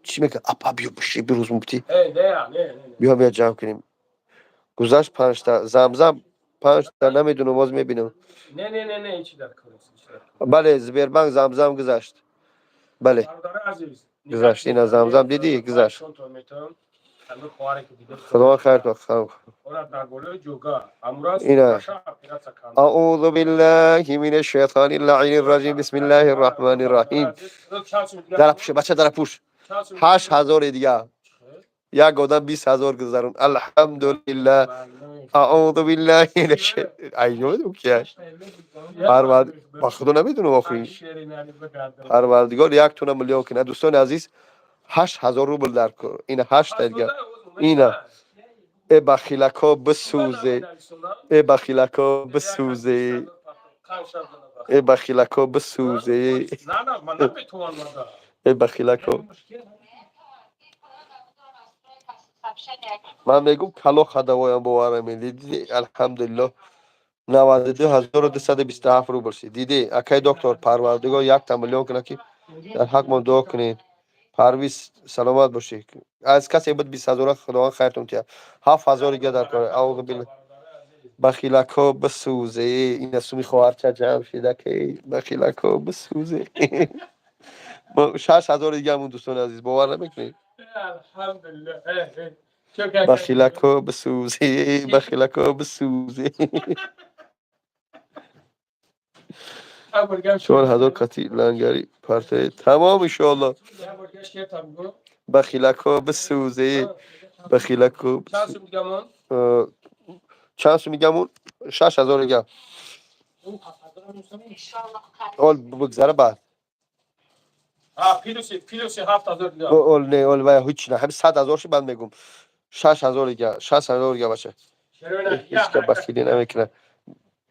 Чӣ мекар, апа? Биё, биши, бирӯз муфти. Биё, биё, ҷамъ кунем. Гузашт панҷта замзам, панҷта, намедонам, боз мебинам. Бале, Сбербанк замзам гузашт, бале, гузашт. Ина замзам, дидӣ, гузашт. Худованд хайр. Ина, аузу биллаҳи мина шайтони лаини раҷим, бисмиллаҳи раҳмани раҳим. Дарапӯш, бача, дарапӯш. 8000-и дига, як одам 20 000 гузарон, алҳамдулилла. Аузу биллаҳи намедонам кия. Ба худо, намедонам, охи. Парвардигор як туна миллион кунад. Дӯстони азиз, 8000 рубл дар кор. Ина ҳашта дига. Ина, э бахилако, бисӯзе, э бахилако, бисӯзе, э бахилако, бисӯзе, э бахилако. Ман мегум, кало хадавоям боварам диди. Алҳамдулилло, 92 227 рубл шид. Диди, акай доктор, Парвардигор якта миллион кунад, ки дар ҳақмон дуо кунед. Парвиз, саломат бошӣ. Аз касе буд 20 ҳазора, Худованд хайртон тиҳад. 7000 дига дар кор. Аузу билла, бахилако бисӯзе. Ина суми хоҳарча ҷамъ шида, ки бахилако бисӯзе. 6000 дигамон, дӯстони азиз, бовар намекунед. Бахилако бисӯзе, бахилако бисӯзе. 4000 қати лангари партои тамом, иншоалло. Бахилако бисӯзе, бахилако. Чанд сум дигамон? 6000 дига. Ол бигзара баъд. Ол не, ол вай ҳеч на, ҳами 100 000 ши, баъд мегум. 6000 дига, 6000 дига, бача. Ҳеч ка бахилӣ намекунад.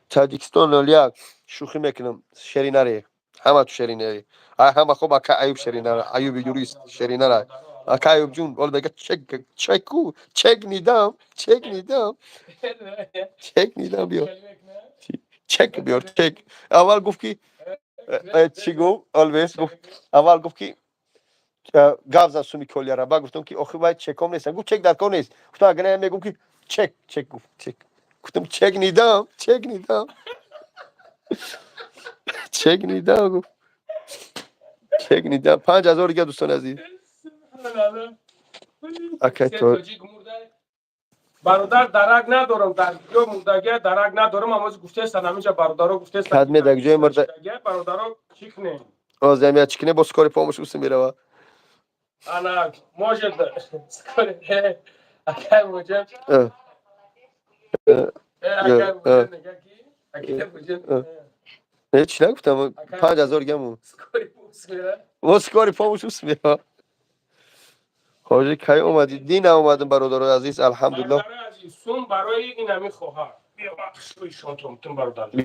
Таҷикистон 01, шӯхӣ мекунам, шеринаре ҳама ту шеринаре. Ай ҳама хоб, ака Аюб шеринара, Аюби юрист шеринара. Ака Аюб ҷун, ол мега: «Чек, чеку, чек нидам, чек нидам, чек нидам, биё чек, биёр чек». Аввал гуфт ки чӣ гуфт? Олвес гуфт, аввал гуфт ки гап зад суми колияра. Баъд гуфтам ки охи вай чеком нестам. Гуфт: «Чек дар кор нест». Гуфтам: «Агар не, мегум ки чек, чек». Гуфт: «Чек». Гуфтам: «Чек нидам, чек нидам, чек нидам». Гуфт: «Чек нидам». 5000 дига, дӯстони азиз. Акай то Бародар, дарак надорам, дар ҷо мурдагия дарак надорам. Амози гуфтестан, ҳаминҷа бародаро гуфтестан. Кадме дар ҷои мурда? Бародаро, чӣ кунем? Озамия чӣ кунем? Бо скорый помощь уси мерава. Ана, может, скорый, акай муҷа, акай муҷа мега ки акай муҷа. Не, чӣ нагуфтам? 5000 дигамон. Скорый помощь мера. Бо скорый помощь уси мерава. Ҳоҷи, кай омадӣ? Дина омадам, бародарои азиз, алҳамдулилло. Сум барои ин ҳами хоҳар.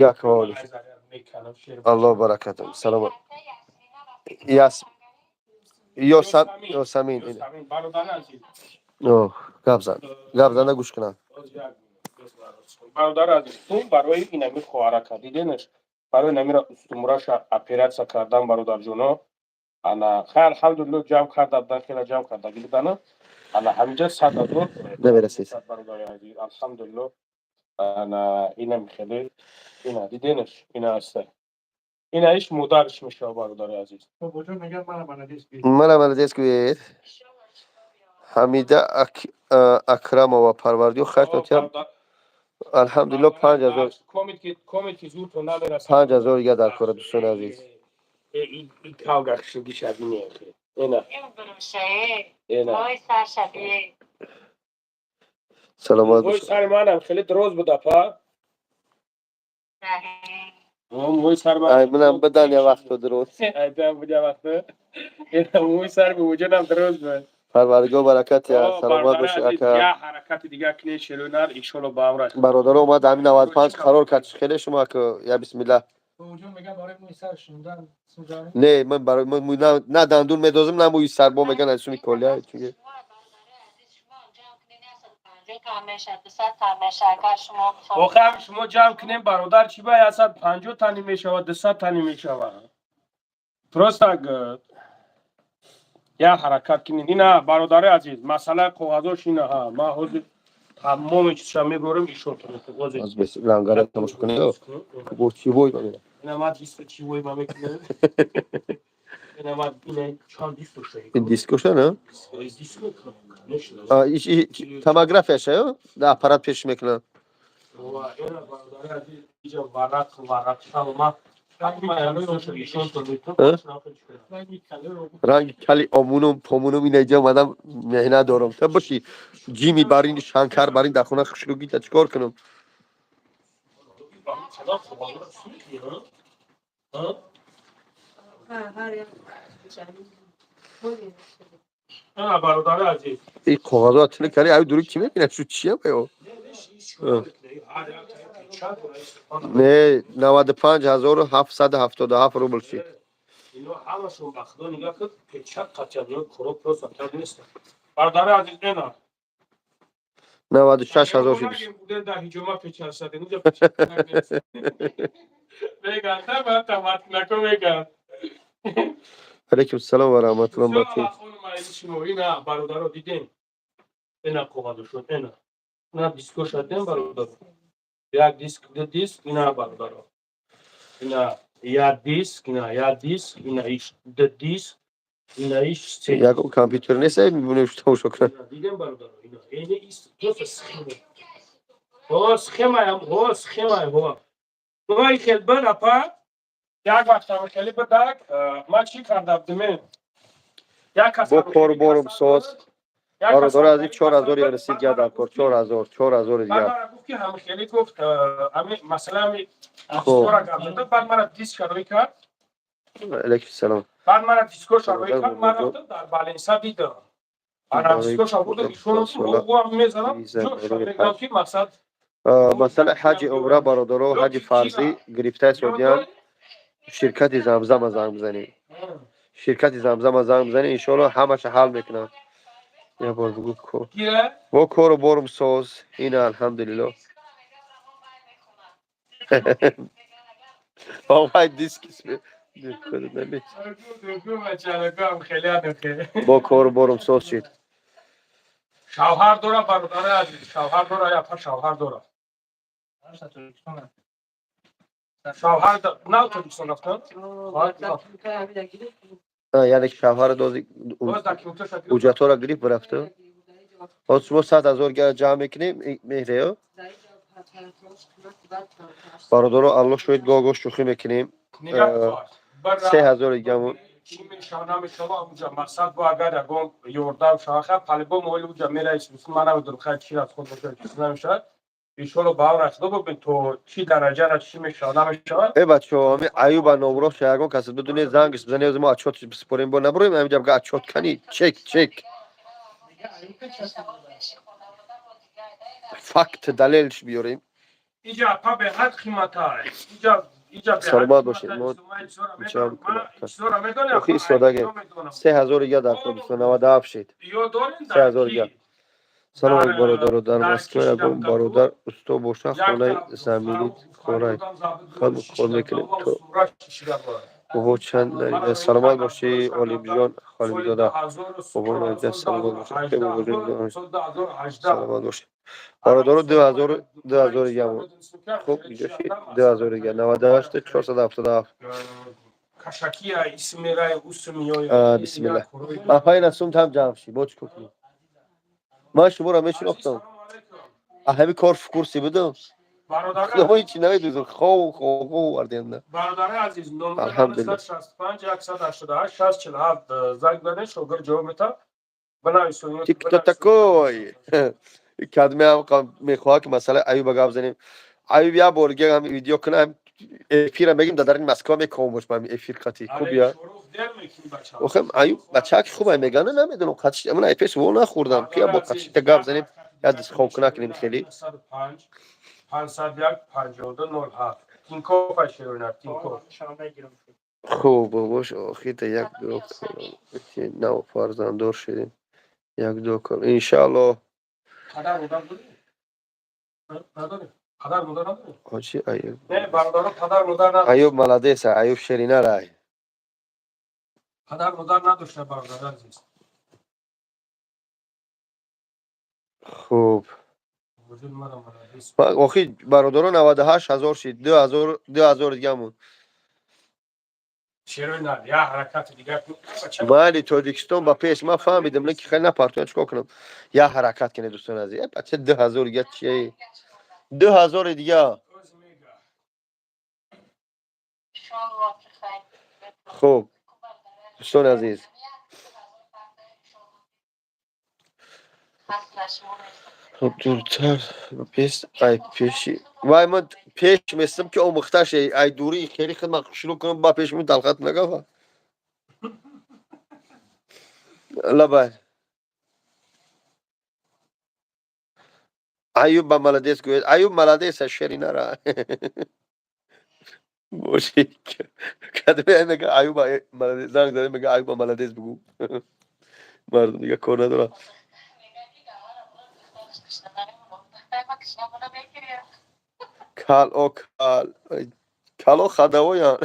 Як. Аллоҳ баракатам, саломат. Ёсамин, гап зан, гап зана, гӯш кунам. Бародари азиз, сум барои ин ҳами хоҳарака, диденаш, барои намира устумураша оператсия кардан, бародарҷоно. Ана, хай, алҳамдулилло, ҷамъ карда будан, хела ҷамъ кардаги будана. Ана, ҳаминҷа 100 000. Намерасед. Бародари азиз, алҳамдулилло, ана инам хеле, ина диденаш, ина аста, ина иш модарш мешава, бародари азиз. Мана молодец гӯед. Ҳамида Акрамова, Парвардиго хайртон тиҳад. Алҳамдулилло, 5000. 5000 дига дар кора, дӯстони азиз. Калга хушуги шабине, ина ина. Саломат бош. Сари манам хеле дроз буд, апа, мӯи сар. Ай манам бадан я вақто дроз. Ай бадан буд я вақто, ина мӯи сар бувуҷонам дроз буд. Парвардигор баракат я, саломат боши, ака. Я ҳаракати дига кунед, шерунар, иншолло, ба амраш. Бародаро, омад ҳамин 95 қарор кард. Хеле шумо, ака, я бисмилла. Не, ман барои на дандун медозам, на мӯи сар. Бо меган аз суми колия чунки Охир шумо ҷамъ кунем, бародар, чӣ ба 150 тани мешавад, 200 тани мешавад. Просто я ҳаракат кунед. Ина, бародари азиз, масъалаи коғазош ина. Ҳа, ман ҳозир тамоми чизша меборам, ишотон. Лангара тамошо кунед, бо чивой. Ина ман диско чивой ма мекунам. Ина ман ина чанд диско шуда. Ин дискоша на? Томографияша ё да аппарат пеш мекунад. Ина, бародари азиз, иҷа варақ варақ ма. Ранги кали омунум помунум. Инаҷа омадам, меҳнат дорам, та боши ҷими барин шанкар барин дар хона хушругита чикор кунам? Бародари азиз. И коғазо тили кали ай дури ки мебинад, шу чия баё? Не, 95 777 рубл шид. Ино ҳамашон, ба Худо, нигаҳ кун, печат қатият, ино коро просто так нест, бародари азиз, ена. 96 000 шид. Будем дар ҳиҷома печасадем, унҷа печакунак нест. Меган, та ба таматнако меган. Алейкум салом ва раҳматуллоҳ баракатуҳ. Шумо ина, бародаро, дидем. Ина қоғазошон, ина. Ина дискоша дидем, бародаро. Як диск, ду диск, ина, бародаро. Ина як диск, ина як диск, ина иш ду диск, ина иш се. Ягон компютер нест, мебинем, тамошо кунам. Ина дидем, бародаро, ина. Эне ис просто схема. О, схемаям, о, схемаям, о. Ой, хел бир апа. Як вақтам хеле бидак, ман чӣ карда будем? Як кас Бо кору борум соз. Бародаро азиз, 4000 расид гап дар кор, 4000, 4000 Баъд дигар. мара гуфт, ки ҳами хеле гуфт, ҳами масъала ҳами дискора гап зада, баъд мара диск шароӣ кард. Алейкум салом. Баъд мара диско шароӣ кард, ман рафтам дар Баленса дидам. Ана дискоша бурдам, ишонам ҳуқуқам мезанам, мегӯям, ки мақсад Масъалаи ҳаҷи умра, бародаро, ҳаҷи фарзӣ гирифтаи содиян, ширкати Замзама занг бизанед. Ширкати Замзама занг бизанед, иншоалло, ҳамаша ҳал мекунам. Як бор бигӯ ко. Гира. Бо кору борум соз, ина, алҳамдулилло. Овай диски бо кору борум соз шид. Шавҳар дора, бародари азиз, шавҳар дора, япа, шавҳар дора. Шавҳар нав Тоҷикистон рафтан? Яъне ки шавҳара дози ҳуҷҷатҳоро гирифт, бирафту. Ҳозир шумо 100 000 ҷамъ мекунем, меҳреё? Бародаро, Аллоҳ шоҳид, гоҳ гоҳ шӯхӣ мекунем. 3000 дигамон. Чӣ мешава, намешава, уҷа мақсад бо агар ягон ёрдам шава, хай, палибо моли уҷа мераис, ман намедонам, хай, чӣ аз худ бошад, чиз намешавад. Иншолло, ба он расида бубин, то чӣ дараҷара чӣ мешава, намешавад. Э, бачаҳо, ҳами Аюба номроша ягон кас бидуне, зангш бизане, мо отчёт бисупорем, бо набуроем ҳамиҷа бга отчёт кани, чек, чек. Факт, далелш биёрем. Иҷа, апа, беҳад қиматай. Иҷа. Саломат бошед. Мо охи истодаге 3000 дига дар 97 шид. 3000 дига. Салом алейкум, бародаро, дар Москва ягон бародар усто боша, хонаи заминӣ корай хад кор мекунем то бобо чанд. Саломат бошӣ, Олимҷон Холимзода. Бобо Наҷа, саломат бошӣ. Саломат бошӣ, бародаро. 2000, 2000 дигамон. Хуб, инҷо шид 2000 дига, 98 477. Бисмилла, апаи Насум там ҷамъ шид, бо чӣ кор кунем? Ман шуморо мешинохтам, ҳами кор в курсе будам, мо ҳичи намедонистам, хов хов овардем. Бародари азиз, номер 65 188 647, занг занед, шогирд ҷавоб метавад. Ты кто такой? Кадме ҳам мехоҳад, ки масъалаи Аюба гап занем. Аюб як бор дига ҳам видео кунам, эфира мегим, дар дарини Москва меком бош, эфир қати хуб я. Охе, Аюб бачаки хуб ай мегана, намедонам, қатиш ман ай пеш во нахӯрдам, ки бо қатишта гап занем, я дисхоб кунем хеле. 501 52 07, Тинькофф айшероина, Тинькофф. Хуб, бобош, охита як ду нав фарзанддор шудем, як ду кор, иншаалло. Падар модар дорӣ? Надорӣ? Падар модар надорӣ? Ҳоҷи Аюб. Не, бародаро, падар модар надошт. Аюб молодец, Аюб шеринарай. Падар модар надошта, бародари азиз. Хуб, охи, бародаро, 98 000 шид, 2000, 2000 дигамон. Майли, Тоҷикистон ба пеш, ман фаҳмидам, леки хеле напартоя, чикор кунам? Як ҳаракат кунед, дӯстони азиз. Э, бача, 2000 дига чие? 2000 дига. Хуб, дӯстони азиз, хуб, дуртар пеш, ай пеши вай ман пеш местам, ки омӯхташ, ай дури хеле хидмат шурӯъ кунам, ба пеш талхат нагафа лабай. Аюб ба молодец гӯяд, Аюб молодец, шери нара боши. Кадме мега Аюба молодец, занг зада мега Аюба молодец бигӯ. Мардум дига кор надорад. Кал о кал кало хадавоян.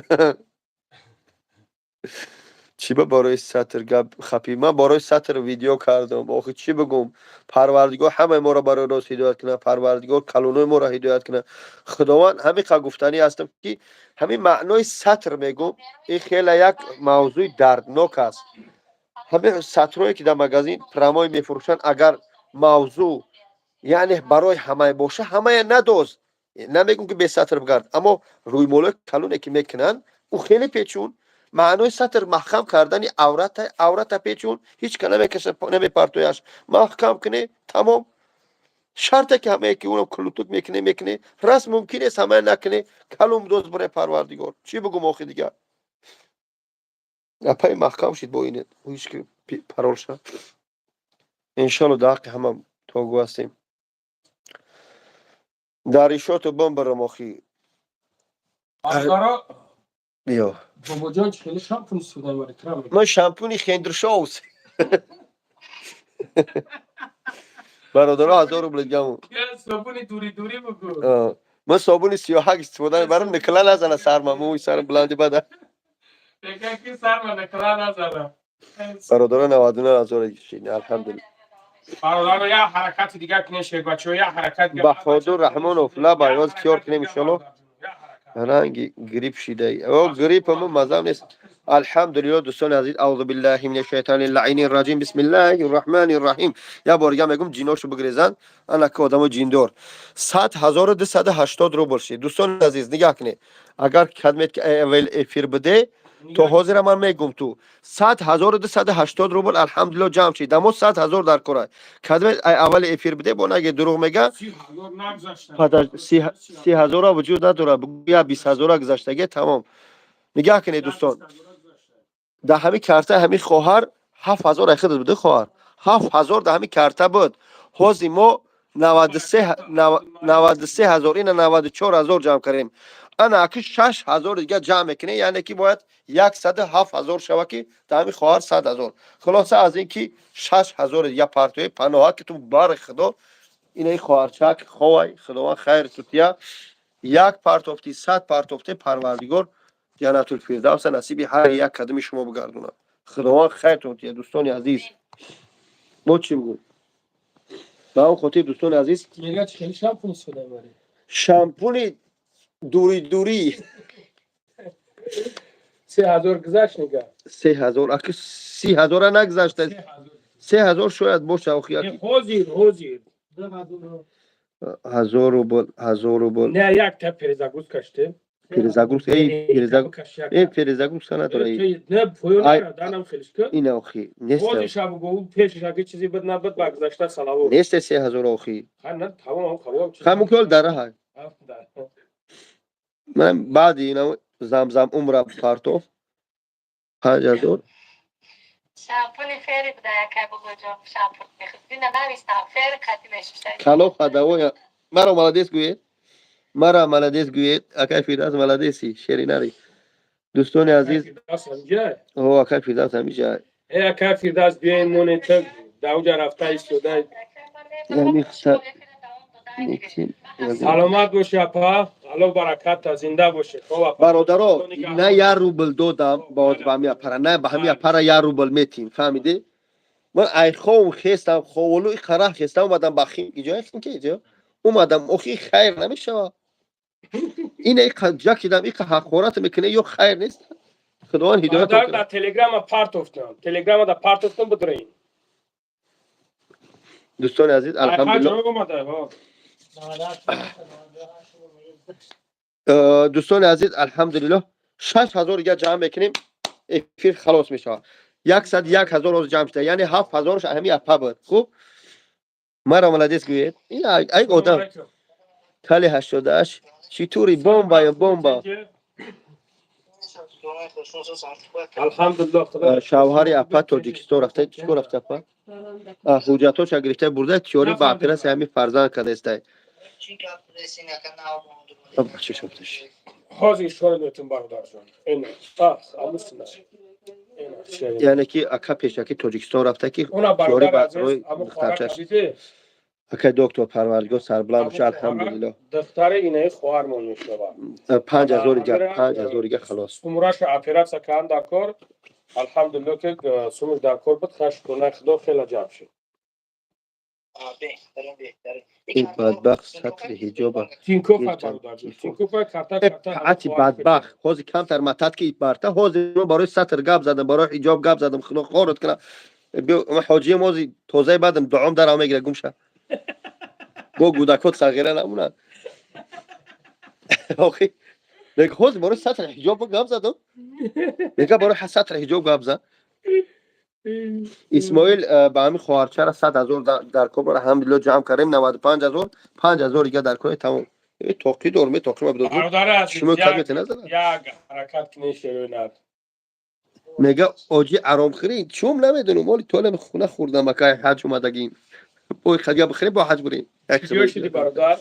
Чӣ ба барои сатр гап хапӣ? Ман барои сатр видео кардам. Охи, чӣ бигӯм? Парвардигор ҳамаи моро барои рост ҳидоят кунад. Парвардигор калонои моро ҳидоят кунад. Худованд, ҳамин қа гуфтанӣ ҳастам, ки ҳамин маънои сатр мегӯм, ин хеле як мавзӯи дарднок аст. Ҳамин сатрое, ки дар магазин прямой мефурӯшанд, агар мавзӯъ, яъне, барои ҳамае боша, ҳамая надоз. Намегӯм, ки бесатр бигард, аммо рӯймолои калоне, ки мекунанд, ӯ хеле печун. Маънои сатр маҳкам кардани аврата. Аврата печун, ҳеҷ ка намекаша, намепартояш. Маҳкам кунӣ, тамом. Шарте, ки ҳамае, ки унам кулутук мекунӣ, мекунӣ, раст мумкин нест, ҳамая накунӣ. Калом доз барои Парвардигор. Чӣ бигӯм охи дигар? Апаи маҳкам шид бо ин ҳеҷ ки парол ша. Иншолло, дар ҳаққи ҳама тогӯ ҳастем. Дар ишоту бомбарам охи. Бародаро. Биё. Бобоҷон, чӣ хеле шампун истифода мебаред? Тра мегӯ. Ман шампуни Хендршоус. Бародаро, 1000 рубл дигаму. Собуни дури дури бугӯ. Ман собуни сиёҳак истифода мебарам, никла назана сарма, мӯи сарам баланди бада. Мегӯяд, ки сарма никла назана. Бародаро, 99 000 шид, алҳамдулилла. Бародаро, як ҳаракати дигар кунед, шербачаҳо, як ҳаракат дигар. Баҳодур Раҳмонов, лаба ёз киёр кунем, иншолло. Ранги грипп шидаи. О, гриппаму мазам нест, алҳамдулилло. Дӯстони азиз, аузу биллаҳи мина шайтони лаини раҷим, бисмиллаҳи раҳмани раҳим. Як бор дига мегум, ҷиношу бигрезанд, анака одамо ҷиндор. 100 280 рубл шид. Дӯстони азиз, нигаҳ кунед, агар кадмет ки аввал эфир буде то ҳозира, ман мегум, ту 100 280 рубл, алҳамдулилло, ҷамъ шид. Дамо 100 000 дар кора. Кадмет ай аввали эфир буде, бо наге дурӯғ мега. 30 000 нагузашта. 30 000-а вуҷуд надорад. Я 20 000-а гузаштаге, тамом. Нигаҳ кунед, дӯстон, дар ҳамин карта ҳамин хоҳар 7000 айхидат буде. Хоҳар, 7000 дар ҳамин карта буд. Ҳозир мо 93 000, ина 94 000 ҷамъ кардем. Ана аки 6000 дига ҷамъ мекунем, яъне ки бояд 107 000 шава, ки дар ҳамин хоҳар 100 000. Хулоса, аз ин ки 6000 дига партои паноҳа, ки ту бари худо инаи хоҳарчак ховай. Худованд хайр тутия. Як партофти, 100 партофте, Парвардигор Ҷаннатулфирдавса насиби ҳар як кадами шумо бигардонад. Худованд хайр тутия. Дӯстони азиз, мо чӣ бигӯм? Ба он хотир, дӯстони азиз. Мега, чӣ хеле шампун истифода мебаред? Шампуни дури дури. 3000 гузашт, нига. 3000, аки 30 000-а нагузашта. 3000 шояд боша охи. Ҳозир, ҳозир. 1000 рубл, 1000 рубл. Не, як та перезагрузка штем. Перезагрузка, эй, перезагрузка, эй, перезагрузка надора. Не, поён данам хелишка. Ина охи нест. Ҳозир шаб гу пешаш аги чизи буд, набуд, ба гузашта салавот. Нест 3000 охи. Ха, на, тамом, хабом. Хамукол дара ҳай. Ман баъди ина замзам умра партоф 5000. Шампуни фери буда, якай, бобоҷон, шампун мехӯрд. Навистам, фери қати мешушта. Кало хадавоя. Маро молодец гӯед, мара молодец гӯед. Акай Фирдавс, молодец и, шеринари. Дӯстони азиз, о, акай Фирдавс ҳамиҷа. Э, акай Фирдавс, биёен, моне та давҷа рафта истода. Саломат боши, апа, Алло бараката, зинда боши. Бародаро, на як рубл додам ба ҳами апара, на ба ҳами апара як рубл метим, фаҳмидӣ? Ман айховм хестам, ховолу қара хестам, омадам ба хим иҷо, хим ки иҷо омадам. Охи, хайр намешава. Ина ҷа кидам, иқа ҳақорат мекунӣ, ё хайр нест. Худованд ҳидоят. Дар телеграма партофтам, телеграма да партофтам, бидроин. Дӯстони азиз, алҳамдулилло. Дӯстони азиз, алҳамдулилло, 6000 дига ҷамъ мекунем, эфир халос мешавад. 101 000 ҳозир ҷамъ шуда, яъне 7000-ш ҳами апа буд. Хуб, маро молодец гӯед. Ай одам кали 88 чӣ тури, бомба ё бомба. Шавҳари апа Тоҷикистон рафта. Чӣ кор рафта апа? Ҳуҷҷатҳоша гирифта бурда, тиёрӣ ба оператсия ҳами фарзанд кардаистай. Ҳозир ишора метун, бародарҷон. Яъне ки ака пешаки Тоҷикистон рафта, ки Она тиёрӣ бародар ба азиз, рӯи аммо духтарчаш. хоҳар. Акай доктор, парвардигор сарбуланд боша, алҳамдулилло. Духтари инаи хоҳармон мешавад. 5000 ига, 5000 ига, халос. Сумураша оператсия кардан дар кор, алҳамдулилло, ки сумуш дар кор буд, хашкунаи худо хеле ҷаб шуд. Ин бадбахт сатри ҳиҷоба. Тинкофа, бародарҷон, тинкофа, карта карта. Ати бадбахт, ҳозир камтар матат ки барта, ҳозир мо барои сатр гап задам, барои ҳиҷоб гап задам, худо хорот кана. Ҳоҷием ҳозир тозаи бадам дуом дарав мегира, гумша. Бо гудакот сағира намонанд. Охи мега, ҳозир барои сатри ҳиҷоб гап задам. Мега, барои сатри ҳиҷоб гап зад. Исмоил, ба ҳамин хоҳарчара 100 000 дар кор, алҳамдулилло, ҷамъ кардем 95 000, 5000 дига дар кор, тамом. Тоқӣ дорум, тоқӣ ма бидор. Шумо кабете назада. Як ҳаракат кунед, шероинат. Мега, оҷи аромхӯрӣ чум намедонам, оли толами хона хӯрдам, акай ҳаҷ омадагим. Бой хадия бихӯрем, бо ҳаҷ бурем. Шуди, бародар.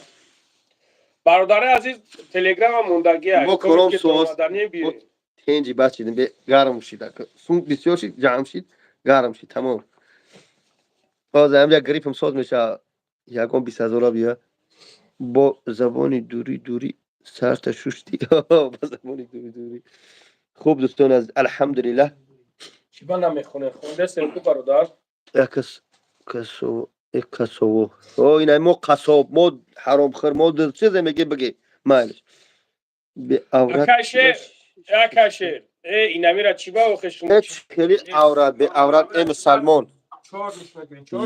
Бародари азиз, телеграма мондагия. Мо кором соз. Тенҷи баъд шидем, гарм шид. Сум бисёр шид, ҷамъ шид, гарм шид, тамом. Ҳозир ҳамҷа гриппам соз меша, ягон 20 000-а бия. Бо забони дури дури сарта шушти. Бо забони дури дури. Хуб, дӯстон, аз алҳамдулиллаҳ. Чӣ ба намехоне? Хондесем ку, бародар. Якас касо касово. О, ина мо қассоб, мо ҳаромхӯр, мо чизе меги, бигӣ. Майлиш. Беаврат. Акаше. Э, инамира чӣ ба охе шумо? Хеле аврат, беаврат, э мусалмон.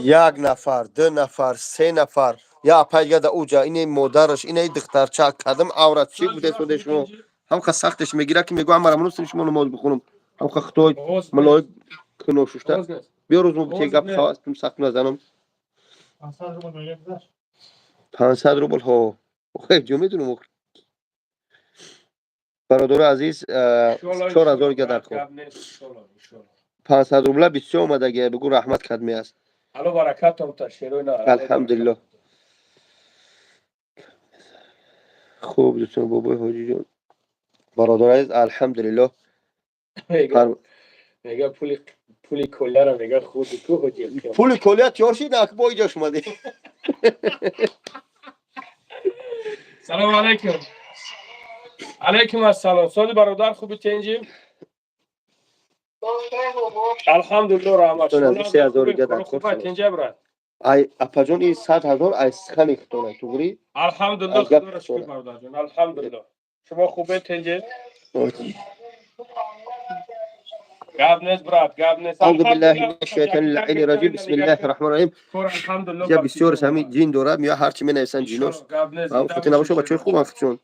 Як нафар, ду нафар, се нафар. Я апайга да уҷа, ине модараш, ине духтарча, кадам аврат чӣ буде соде шумо? Ҳамқа сахтеш мегира, ки мегӯ амара мунустим шумо намоз бихонам. Ҳамқа худой малоик кино шушта. Биё, рӯз мо бите гап хавастум, сахт назанам. 500 рубл ҳо. Охе, ҷо медунам. Бародари азиз, 4000 га дар кор. 500 рубла бисёр омадагия, бигӯ раҳмат кадме аст. Алло баракатом та, шероина. Алҳамдулиллоҳ. Хуб, дӯстон, бобои ҳоҷиҷон. Бародари азиз, алҳамдулиллоҳ. Мега, пули колияра, мега, хурди ку, ҳоҷи. Пули колия тиёр шид, на бо иҷош омадӣ. Салому алайкум. Алайкум ассалом. Сози, бародар, хуби, тенҷи? Алҳамдулилло, раҳмат. Тенҷа, брат. Ай апаҷон, ин 100 000 ай схани хитона, туғри? Алҳамдулилло, худоро шукр, бародарҷон, алҳамдулилло. Шумо хубе, тенҷе? Гап нест, брат, гап нест. أعوذ بالله من الشیطان اللعین الرجیم، بسم الله الرحمن الرحیم. Я бисёр ҳамин ҷин дорад, мея ҳарчи менависанд ҷинош. Хотир набошо, бачаҳои хуб хчун.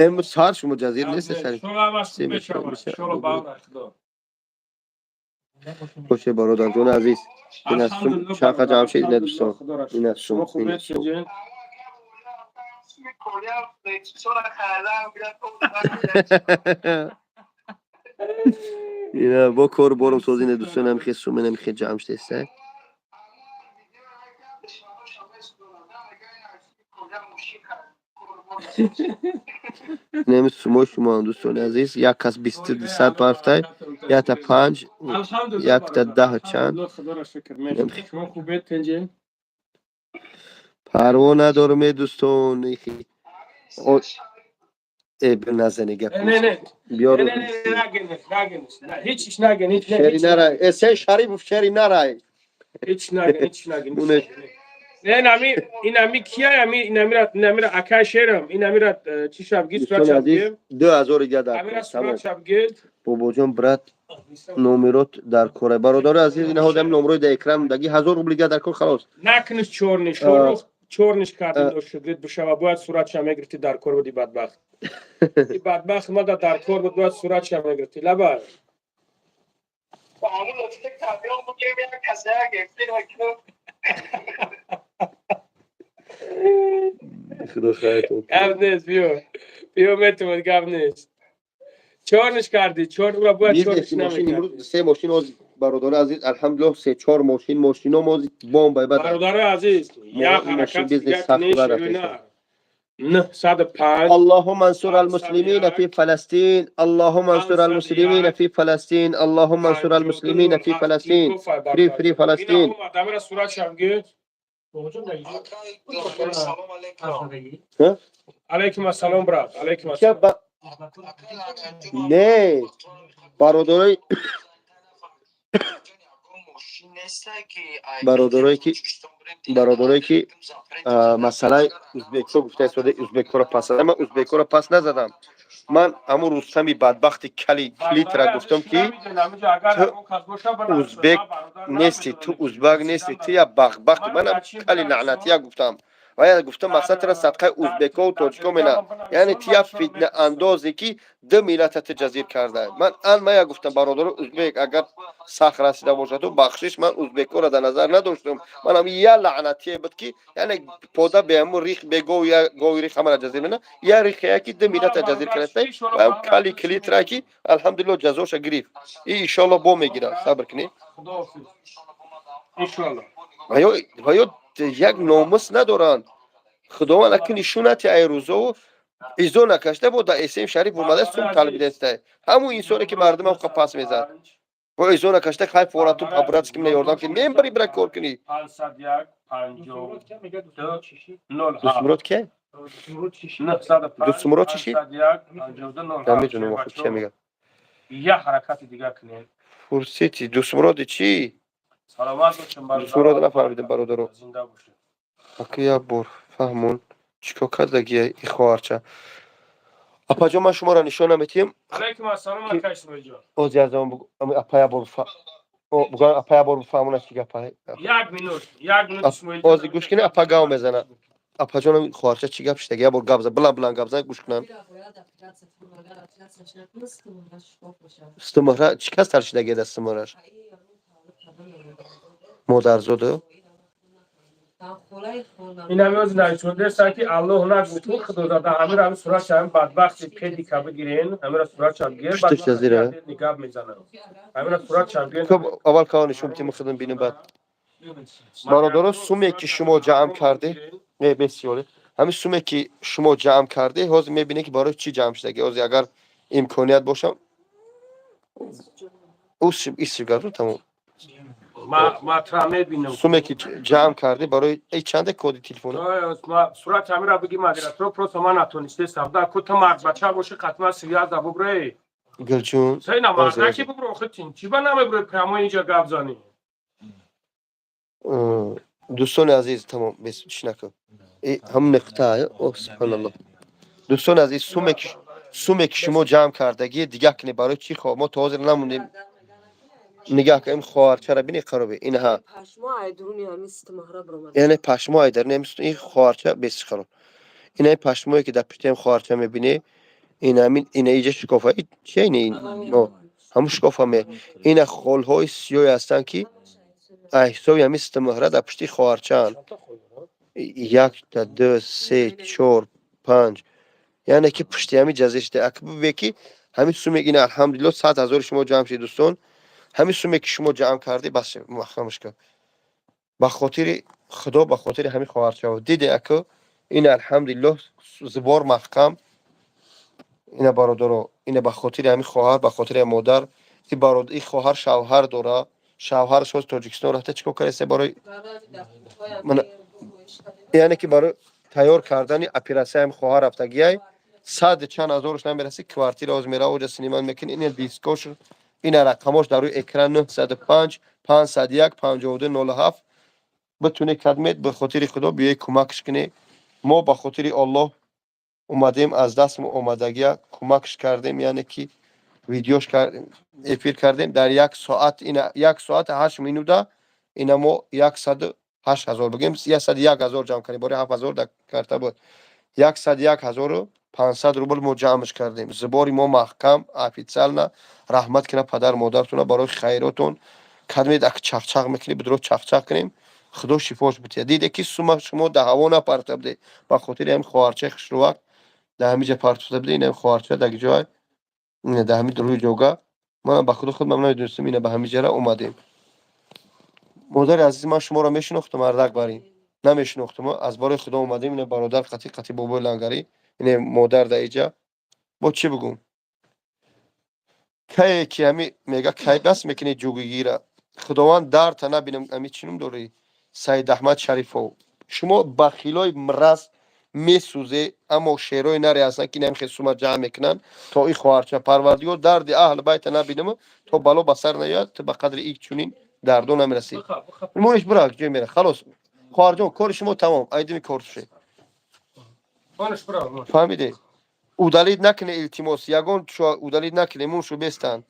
Имрӯз сар шумо ҷазир нест, шариф. Боше, бародарҷони азиз. Ин аз сум чақа ҷамъ шид, ина дӯстон. Ин аз сум, ин аз сум. Ина бо кору борум соз, ина дӯстон, ҳам хел сум, инам хел ҷамъ шудеста. Инами сумои шумоам, дӯстони азиз, як кас бисту дусад пафтай, якта панҷ, якта даҳ чанд. Парво надорум, е дӯстон. Назани гап. Биёр. Шери нарай. Э, се Шарипов, шери нарай. Ҳеч нагин, ҳеч нагин. Не, инами кия, ами инамира акай шерам, инамира чӣ шабгид, сурат шабгид. 2000 дига дар. Амира сурат шабгид. Бобоҷон, брат, номерот дар кора. Бародари азиз, ина ҳозир номерои дар экран даги, 1000 рубл дига дар кор, халос. Накуниш чорни, шорух чорниш кардем, дошт бишава, бояд суратша мегирифти, дар кор буди, бадбахт. И бадбахт мада дар кор буд, бояд суратша мегирифти. Лаба. Худо хайртон. Гап нест, биё. Биё, метавонад, гап нест. Чорниш кардӣ, чор ура бояд чорниш намекардӣ. Се мошин ҳозир, бародари азиз, алҳамдулиллоҳ, се чор мошин, мошино мози бомба. Бародари азиз, як ҳаракат. Бизнес сахт. 905. اللهم انصر المسلمين في فلسطين، اللهم انصر المسلمين في فلسطين، اللهم انصر المسلمين في فلسطين. Free, free فلسطين. Дамира сурат шавгӣ. Салом алейкум. Алейкум ассалом, брат, алейкум Ча ассалом. Не, бародарое ки масъалаи узбекҳо гуфта истода, узбекҳоро пас задам. Ман узбекҳоро пас назадам. Ман ҳамун Рустами бадбахти кали клитра гуфтам, ки ту узбек нести, ту узбак нести, ту я бахбахти. Манам кали лаънатия гуфтам ва я гуфтам, мақсад тара садқаи узбекҳову тоҷикҳо мена, яъне ту я фитнаандозе, ки ду миллата ту ҷазир карда. Ман ан мая гуфтам, бародаро узбек, агар сахт расида бошад, бахшиш, ман узбекҳоро дар назар надоштам. Манам я лаънатие буд, ки яъне пода беҳамун рих бегов, я гови рих ҳамара ҷазир мена, я рихея, ки ду миллата ҷазир кардаста. Ва кали клитра, ки алҳамдулилло, ҷазоша гирифт и иншоалло бо мегирад, сабр кунед. Худоҳофиз, иншоалло. Ва ё як номус надоранд. Худованд аки нишонати ай рӯзову изо накашта бо да эсем шариф омада сум талбидеста. Ҳамун инсоне, ки мардумам ха пас мезад, бо изо накашта хай форату по-братски мена ёрдам кунӣ, мембари бира кор кунӣ. 501 52 07. Дустмурод ке? 905. Дустмурод чӣ шид? 501 52 07. Намедонам охир чия мегӯяд. Я ҳаракати дигар кунед. Фурсити дустмуроди чӣ? Саломат бошем. Дустмурод нафаҳмидем, бародаро. Зинда бошед. Аки, як бор фаҳмон, чӣ кор кардагия и хоҳарча. Апаҷон, ман шуморо нишон наметиҳам. Алейкум ассалом, ака Исмоилҷон. Ози аз он апа як бор бугӯ, апа як бор бифаҳмона чӣ гапа. Як минут, як минут, Исмоилҷон. Ози гӯш кунӣ, апа гав мезана. Апаҷон, хоҳарча чӣ гап шидаги? Як бор гап за, билан билан гап зан, гӯш кунанд. Стумаҳра чӣ кас таршидаги да стумаҳраш? Модарзоду. Ин ҳами ози нависондеста, ки Аллоҳ нагуфту, худо зада, ҳамира ҳами суратша, ҳами бадбахти педика бигирен, ҳамира суратша бигир. Пушташ ҷазира? Гап мезанам, ҳамира суратша бигир. Хуб, аввал кава нишон битим, худам бинем баъд. Бародаро, суме, ки шумо ҷамъ кардед, не бесиёле, ҳамин суме, ки шумо ҷамъ кардед, ҳозир мебинед, ки барои чӣ ҷамъ шудаги. Ҳозир агар имконият бошам, исигарду тамом. Ма тра мебинам. Суме, ки ҷамъ кардӣ, барои эй чанде коди телефона? Сурат ҳамира биги, модератор, просто ман натонистестам да ку ту мардбача боши, қатман связь бубре. Гулҷун. Сай на мардаки бубро, охи чӣ ба намебуре, прямо инҷа гап занӣ? Дӯстони азиз, тамом, бес чӣ накун, ҳамун нуқта. О, субҳаналлоҳ! Дӯстони азиз, суме, ки шумо ҷамъ кардагӣ, дигаҳ кунед, барои чӣ мо то ҳозир намондем. Нигаҳ кунем, хоҳарчара бини, қароби инҳа, яъне пашмо айдар ин хоҳарча бесихаро, инаи пашмое, ки дар пуштаи хоҳарча мебинӣ, ин ҳамин ина иҷа шикофа чи, ин ҳамун шикофа ме, ина холҳои сиёҳе ҳастанд, ки ҳисоби ҳамин ситамаҳра дар пушти хоҳарчаанд: якта, ду, се, чор, панҷ, яъне ки пушти ҳамин ҷазир шуда. Ак бубе, ки ҳамин суме, ина алҳамдулилло, 100 000 шумо ҷамъ шид. Дӯстон, ҳамин суме, ки шумо ҷамъ кардӣ, бас маҳкамаш кар, ба хотири Худо, ба хотири ҳамин хоҳарчаҳо. Диде, аку ин алҳамдулиллоҳ, зибор маҳкам. Ина, бародаро, ина ба хотири ҳамин хоҳар, ба хотири модар. И хоҳар шавҳар дора, шавҳараш ҳоз Тоҷикистон рафта, чӣ кор кардаста барои, яъне ки барои тайёр кардани оператсия ҳами хоҳар рафтагиай. Сад чанд ҳазораш намераси, квартира ҳоз мера, оҷа снимать мекунӣ. Ина дискош, ина рақамош дар рӯи экран: 905 501 52 07. Битунед, кадмед, ба хотири Худо биёед, кӯмакш кунед. Мо ба хотири Оллоҳ омадем, аз дастмо омадагия кӯмакш кардем, яъне ки видеош эфир кардем дар як соат, ина 1 соат 8 минута. Ина мо 108 000, бигем 101 000 ҷамъ кардем. Бори 7000 дар карта буд, 101 500 рубл мо ҷамъш кардем. Зибори мо маҳкам, официально. Раҳмат кина падар модаратона барои хайротон. Кадмед, ак чақчақ мекунӣ, бидро чақчақ кунем, Худо шифош битиҳад. Диде, ки сума шумо дар ҳаво напартофта буде, ба хотири ҳамин хоҳарчаи хушрӯвак дар ҳамин ҷа партофта буде. Ина хоҳарча дар ҷой, дар ҳамин рӯи ҷога. Ман ба Худо худам намедонистам, ина ба ҳамин ҷара омадем. Модари азиз, ман шуморо мешинохтам, мардак барин. Намешинохтум, аз барои Худо омадем. Ина бародар қати, қати бобои Лангарӣ, ине модар да иҷа. Бо чӣ бигӯм? Кае ки ҳами мега, кай бас мекунӣ ҷугигира? Худованд дарта набинам. Ами чӣ ном дорӣ? Саидаҳмад Шарифов, шумо бахилои мраз месӯзе, аммо шерои наре ҳастанд, ки намхе сума ҷамъ мекунанд то и хоҳарча. Парвардигор дарди аҳли байта набинам, то бало ба сар наёяд, ту ба қадри ик чунин дардо намерасӣ. Мониш, бура ҷой мера. Халос, хоҳарҷон, кори шумо тамом, айдими кор ше. Фаҳмиде? Удалить накуне, илтимос, ягон удалить накуне, муншу бестанд.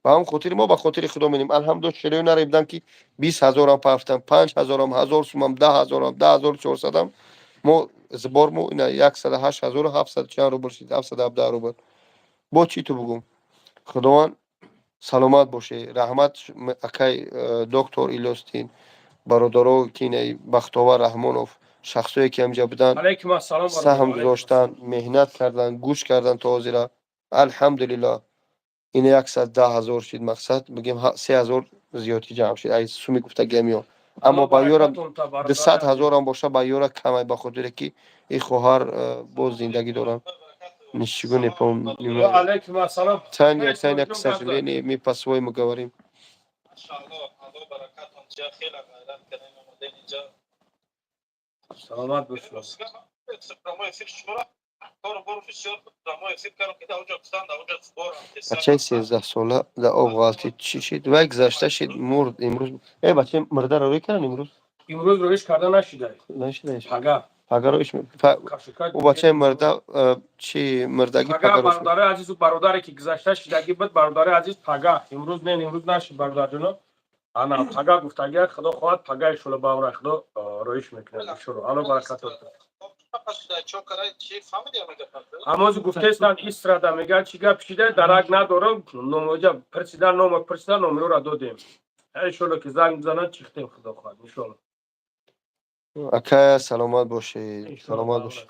Ба ҳамн хотири мо ба хотири Худо менем. Алҳамдулилла, шерои наре буданд, ки 20 000-ам пафтам, 5000-ам, 1000 сумам, 10 000-ам, 10 400-ам. Мо сбор мо ина 108 700 чанд рубл шид, 717 рубл. Бо чӣ ту бугум? Худованд саломат боше. Раҳмат, акай доктор Илёстин, бародаро, ки ина Бахтовар Раҳмонов, шахсое ки ҳамҷа буданд, саҳм гузоштанд, меҳнат карданд, гӯш карданд то ҳозира. Алҳамдулилло, ина 110 000 шид. Мақсад бигем, 3000 зиёдӣ ҷамъ шид ай суми гуфтагиамиё, аммо ба ёра 200 000-ам боша, ба ёра камай, ба хотире ки ин хоҳар боз зиндагӣ доранд. Ничего не помню. Таня, Таня, к сожалению, мы по-своему говорим. Алло баракатон, хеле ғайрат кардем, омадем инҷа. Саломат бошед. Прямой эфир шуморо кору бору бисёр прямой эфир кардам, ки дар онҷо гуфтан, дар онҷо сбор. Бачаи 13-сола дар об ғалтид, чӣ шид? Вай гузашта шид, мурд имрӯз. Э, бачаи мурдаро рӯй кардан имрӯз? Имрӯз роиш карда нашида. Нашида. Пага. Пага роиш. Ӯ бачаи мурда чи мурдагӣ? Пага, бародари азизу бародаре ки гузашта шидагӣ буд, бародари азиз, пага, имрӯз не, имрӯз нашид, бародарҷоно. Ана пага гуфтагия, Худо хоҳад, пага иншолло ба амри Худо роиш мекунад иншолло. Алло баракат. Ҳамози гуфтестанд, истрада мегӯяд, чӣ гап шида, дарак надорам. Номоҷа пирсидан, нома пирсидан, номероро додем. Иншолло ки занг бизананд, чихтем, Худо хоҳад, иншолло. Ака, саломат бошед, саломат бошед,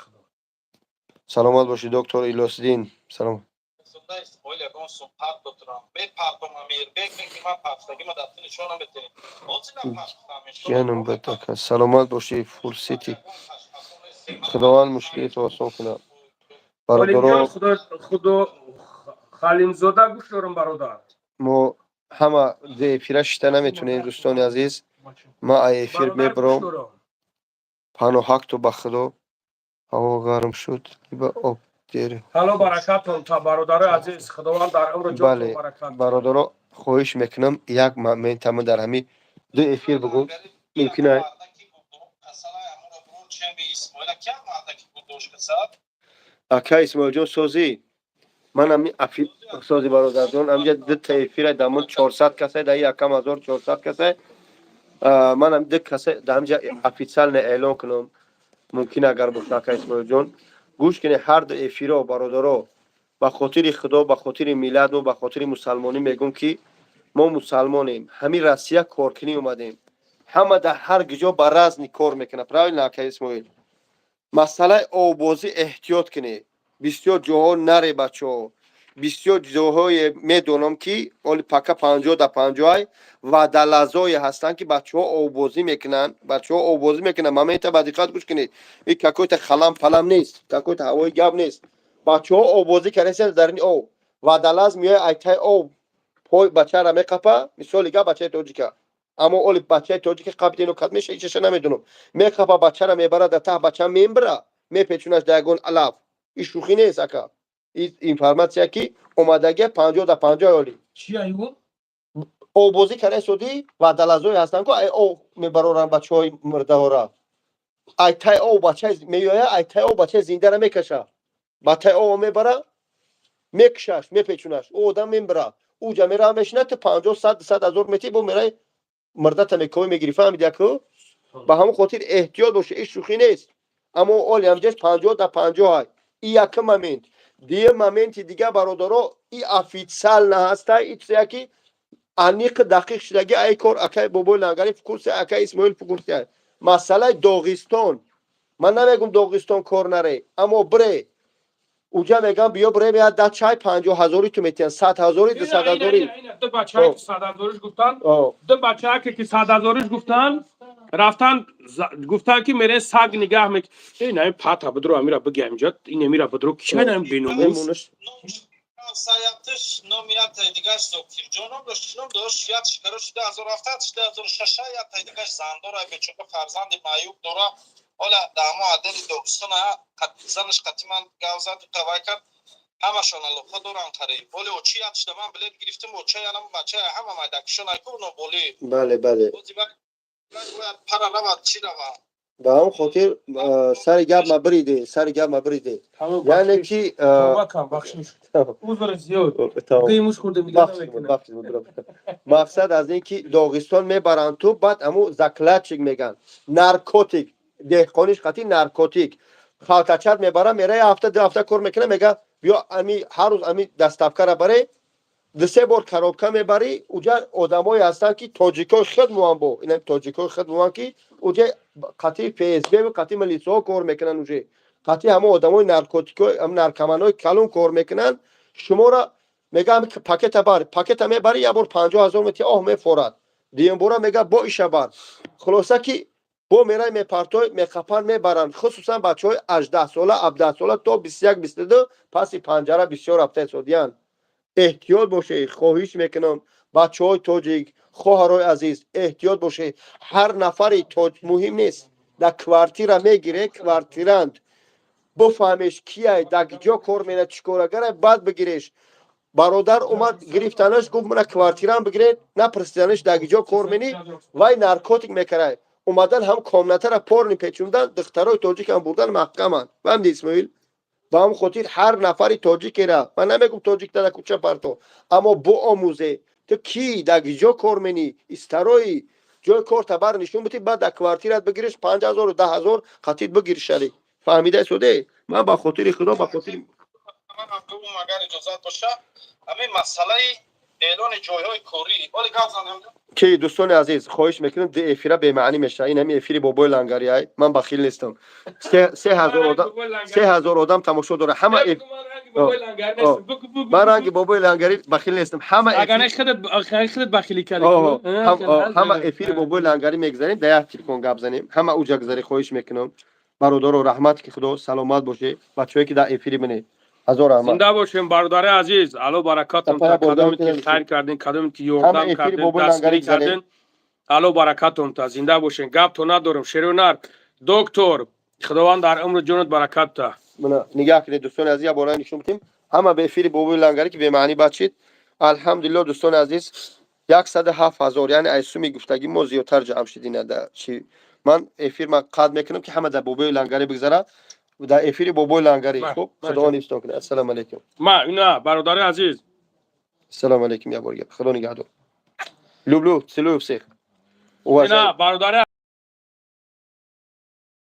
саломат бошед, доктор Илёсиддин, салом. Зинда Исмоил ягон сум партотурам бепартом, Амирбек, ки ман партагима дар ту нишон наметавонем, ҳозир напартам. Ҷанум бад, ака, саломат бошӣ. Фул Сити, Худованд мушкилитро осон кунад, бародаро. Худо Халимзода, гӯш дорам, бародар. Мо ҳама эфира шита наметонем, дӯстони азиз. Ма эфир мебаром. Паноҳакту ба Худо. Ҳаво гарм шуд, ба об дер. Ҳало баракатон та, бародарои азиз, Худованд дар умру Бале, бародаро, хоҳиш мекунам, як моментама дар ҳами ду эфир бугум, мумкин. Ака Исмоилҷон, созӣ? Ман ами сози, бародарҷон, амҷа дута эфира дамон 400 касай, дар якам 1400 касай. Ман ам ду каса дар ҳамҷа официально эълон кунам, мумкин агар боша. Ака Исмоилҷон, гӯш кунед, ҳар ду эфиро, бародаро, ба хотири Худо, ба хотири миллатмо, ба хотири мусалмонӣ мегӯм, ки мо мусалмонем, ҳамин Россия коркунӣ омадем. Ҳама дар ҳар гиҷо ба разный кор мекунад, правильно, ака Исмоил? Масъалаи оббозӣ эҳтиёт кунед, бисёр ҷоҳо наре, бачаҳо. Бисёр ҷоҳое медонам, ки оли пака 50 да 50-ай вадалазое ҳастанд, ки бачаҳо оббозӣ мекунанд, бачаҳо оббозӣ мекунанд. Момента ба диққат гӯш кунед, и какой-то халам палам нест, какой-то ҳавои гап нест. Бачаҳо оббозӣ кардастанд дар ин об, водолаз меояд, айтаи об пой бачаро меқапа. Мисоли гап, бачаи тоҷика, аммо оли бачаи тоҷика қапидино кад меша, ичаша намедонам, меқапа, бачаро мебара дар таҳ, бача мембира, мепечунаш дар ягон алаф. И шӯхӣ нест, ака, информация ки омадагия 50 да 50 оли оббозӣ карда судӣ, водолазое ҳастанд, ку ай об мебароранд бачаҳои мурдаҳора. Ай тай об бача меоя, ай тай об бачаи зиндара мекаша, ба тай об мебара, мекушаш, мепечунаш, ӯ одам мембира, ӯ ҷа мера, мешина. Ту 50, 100, 100 000 мети, бо мерай, мурдата мекови, мегирӣ, фаҳмиди, аку? Ба ҳамон хотир эҳтиёт боша, иш шӯхӣ нест, аммо оли ҳамҷаш 50 да 50 ай. И якум момент. Дуюм моменти дига, бародаро, и официально ҳаста, и чизе ки аниқ дақиқ шудаги, ай кор акай бобои Лангари в курсе, акай Исмоил в курсе. Масъалаи Доғистон, ман намегум Доғистон кор наре, аммо бре, уҷа мегам, биё, бре, меяд да чай 50 000-и ту метиҳан, 100 000-и, 200 000-и. Ду бачае ки 100 000-иш гуфтан, ду бачае ки 100 000-иш гуфтан. Рафтан, гуфтан, ки мерен, саг нигаҳ мек. Э, на пата бидро, амира биги, амиҷа ин амира бидро, кичай на беномус. Саятш номи ятай дигаш Зокирҷон ном дошт, чӣ ном дошт, ятш, короче, 2007, 2006, ятай дигаш зандора, бечора, фарзанди маъюб дора. Ҳола дар ҳамо отдели Догистона занаш қатиман гав зад, қавай кард, ҳамашон алоқа доранд қариб. Ҳоли очи ятшда ман билет гирифтам, оча янам бача ҳама майдакишон айку ноболи. Бале, бале. Бояд пара равад, чӣ равад. Ба ҳамон хотир сари гап ма бириде, сари гап ма бириде, яъне ки Узр зиёд. Мақсад аз ин ки Доғистон мебаранд ту, баъд аму закладчик меган, наркотик, деҳқониш қатӣ наркотик халтачат мебара, мера, як ҳафта, 2 ҳафта кор мекуна, мега: «Биё, ами ҳар рӯз ами доставкара баре». Дусе бор коробка мебарӣ. Уҷа одамое ҳастанд, ки тоҷикои худ муан, бо ина тоҷикои худ муан, ки уҷа қатъи ФСБ қатъи милисаҳо кор мекунанд, уже қатъи ҳамон одамои наркотико, наркоманои калон кор мекунанд. Шуморо мега: «Пакета бар». Пакета мебарӣ, як бор 50 000 мети, оҳ, мефорад. Дуюмбора мега: «Бо иша бар». Хулоса, ки бо мерай, мепартой, меқапан, мебаранд. Хусусан бачаҳои 18сола, 17сола то 21, 22 паси панҷара бисёр рафта истодиянд. Эҳтиёт бошед, хоҳиш мекунам, бачаҳои тоҷик, хоҳарои азиз, эҳтиёт бошед. Ҳар нафари тоҷ муҳим нест, дар квартира мегире, квартирант буфаҳмеш кияй, дар ҷо кор мена, чӣ корагара, баъд бигиреш. Бародар омад гирифтанаш, гуфт: «Мана квартираам бигиред». Напурсиданаш дар ҷо кор менӣ, вай наркотик мекарай. Омадан, ҳам комнатара порни печундан, духтарои тоҷикам бурдан, маҳкаманд. Фаҳмиди, Исмоил? Ба ҳам хотир ҳар нафари тоҷикера ман намегум, тоҷик дар кӯча парто, аммо боомӯзе, ту кӣ, дар ҷо кор менӣ, истарои ҷои кор табар нишон бити, баъд дар квартират бигириш, 5000, 10 000 қатид бигир, шарик. Фаҳмида суде? Ман ба хотири Худо, ба хотири Агар иҷозат боша, ҳамин масъалаи эълони ҷойҳои корӣ оли гап занем. Ки дӯстони азиз, хоҳиш мекунем, ду эфира бемаънӣ мешава. Ин ҳами эфири бобои лангари ай, ман бахил нестам. 3000 одам, 3000 одам тамошо дора. Ҳама ман ранги бобои лангари бахил нестам. Ҳама ҳама эфири бобои лангарӣ мегзарем, да як телефон гап занем, ҳама уҷа гузаре. Хоҳиш мекунам, бародаро, раҳмат, ки Худо саломат боше. Бачаҳое ки дар эфири минед, ҳазор раҳмат. Зинда бошем, бародари азиз, Алло баракатон. Сафар кадоме ки бордор. Хайр кардин, кадоме ки Ҳама ёрдам эфири кардин, бобои дастгирӣ лангарӣ гузарем. кардин, Алло баракатон та. Зинда бошен. Гапто надорем, шерунар доктор, Худованд дар умру ҷонат баракат та. Мана, нигаҳ кунед, дӯстони азиз, як бора нишон бидем ҳама ба эфири бобои лангарӣ, ки бемаънӣ бачид. Алҳамдулилло, дӯстони азиз, 107 000, яъне аз суми гуфтагӣ мо зиёдтар ҷамъ шудина. Да чи ман эфир ман қад мекунам, ки ҳама дар бобои лангарӣ бигзара, дар эфири бобои лангарӣ. Хуб, Худованд ҳифзтон кунад. Ассалому алайкум. Ма ина, бародари азиз. Ассалому алайкум. Як бор гап, Худо нигаҳдор. Люблю, целую всех. Ина, бародари.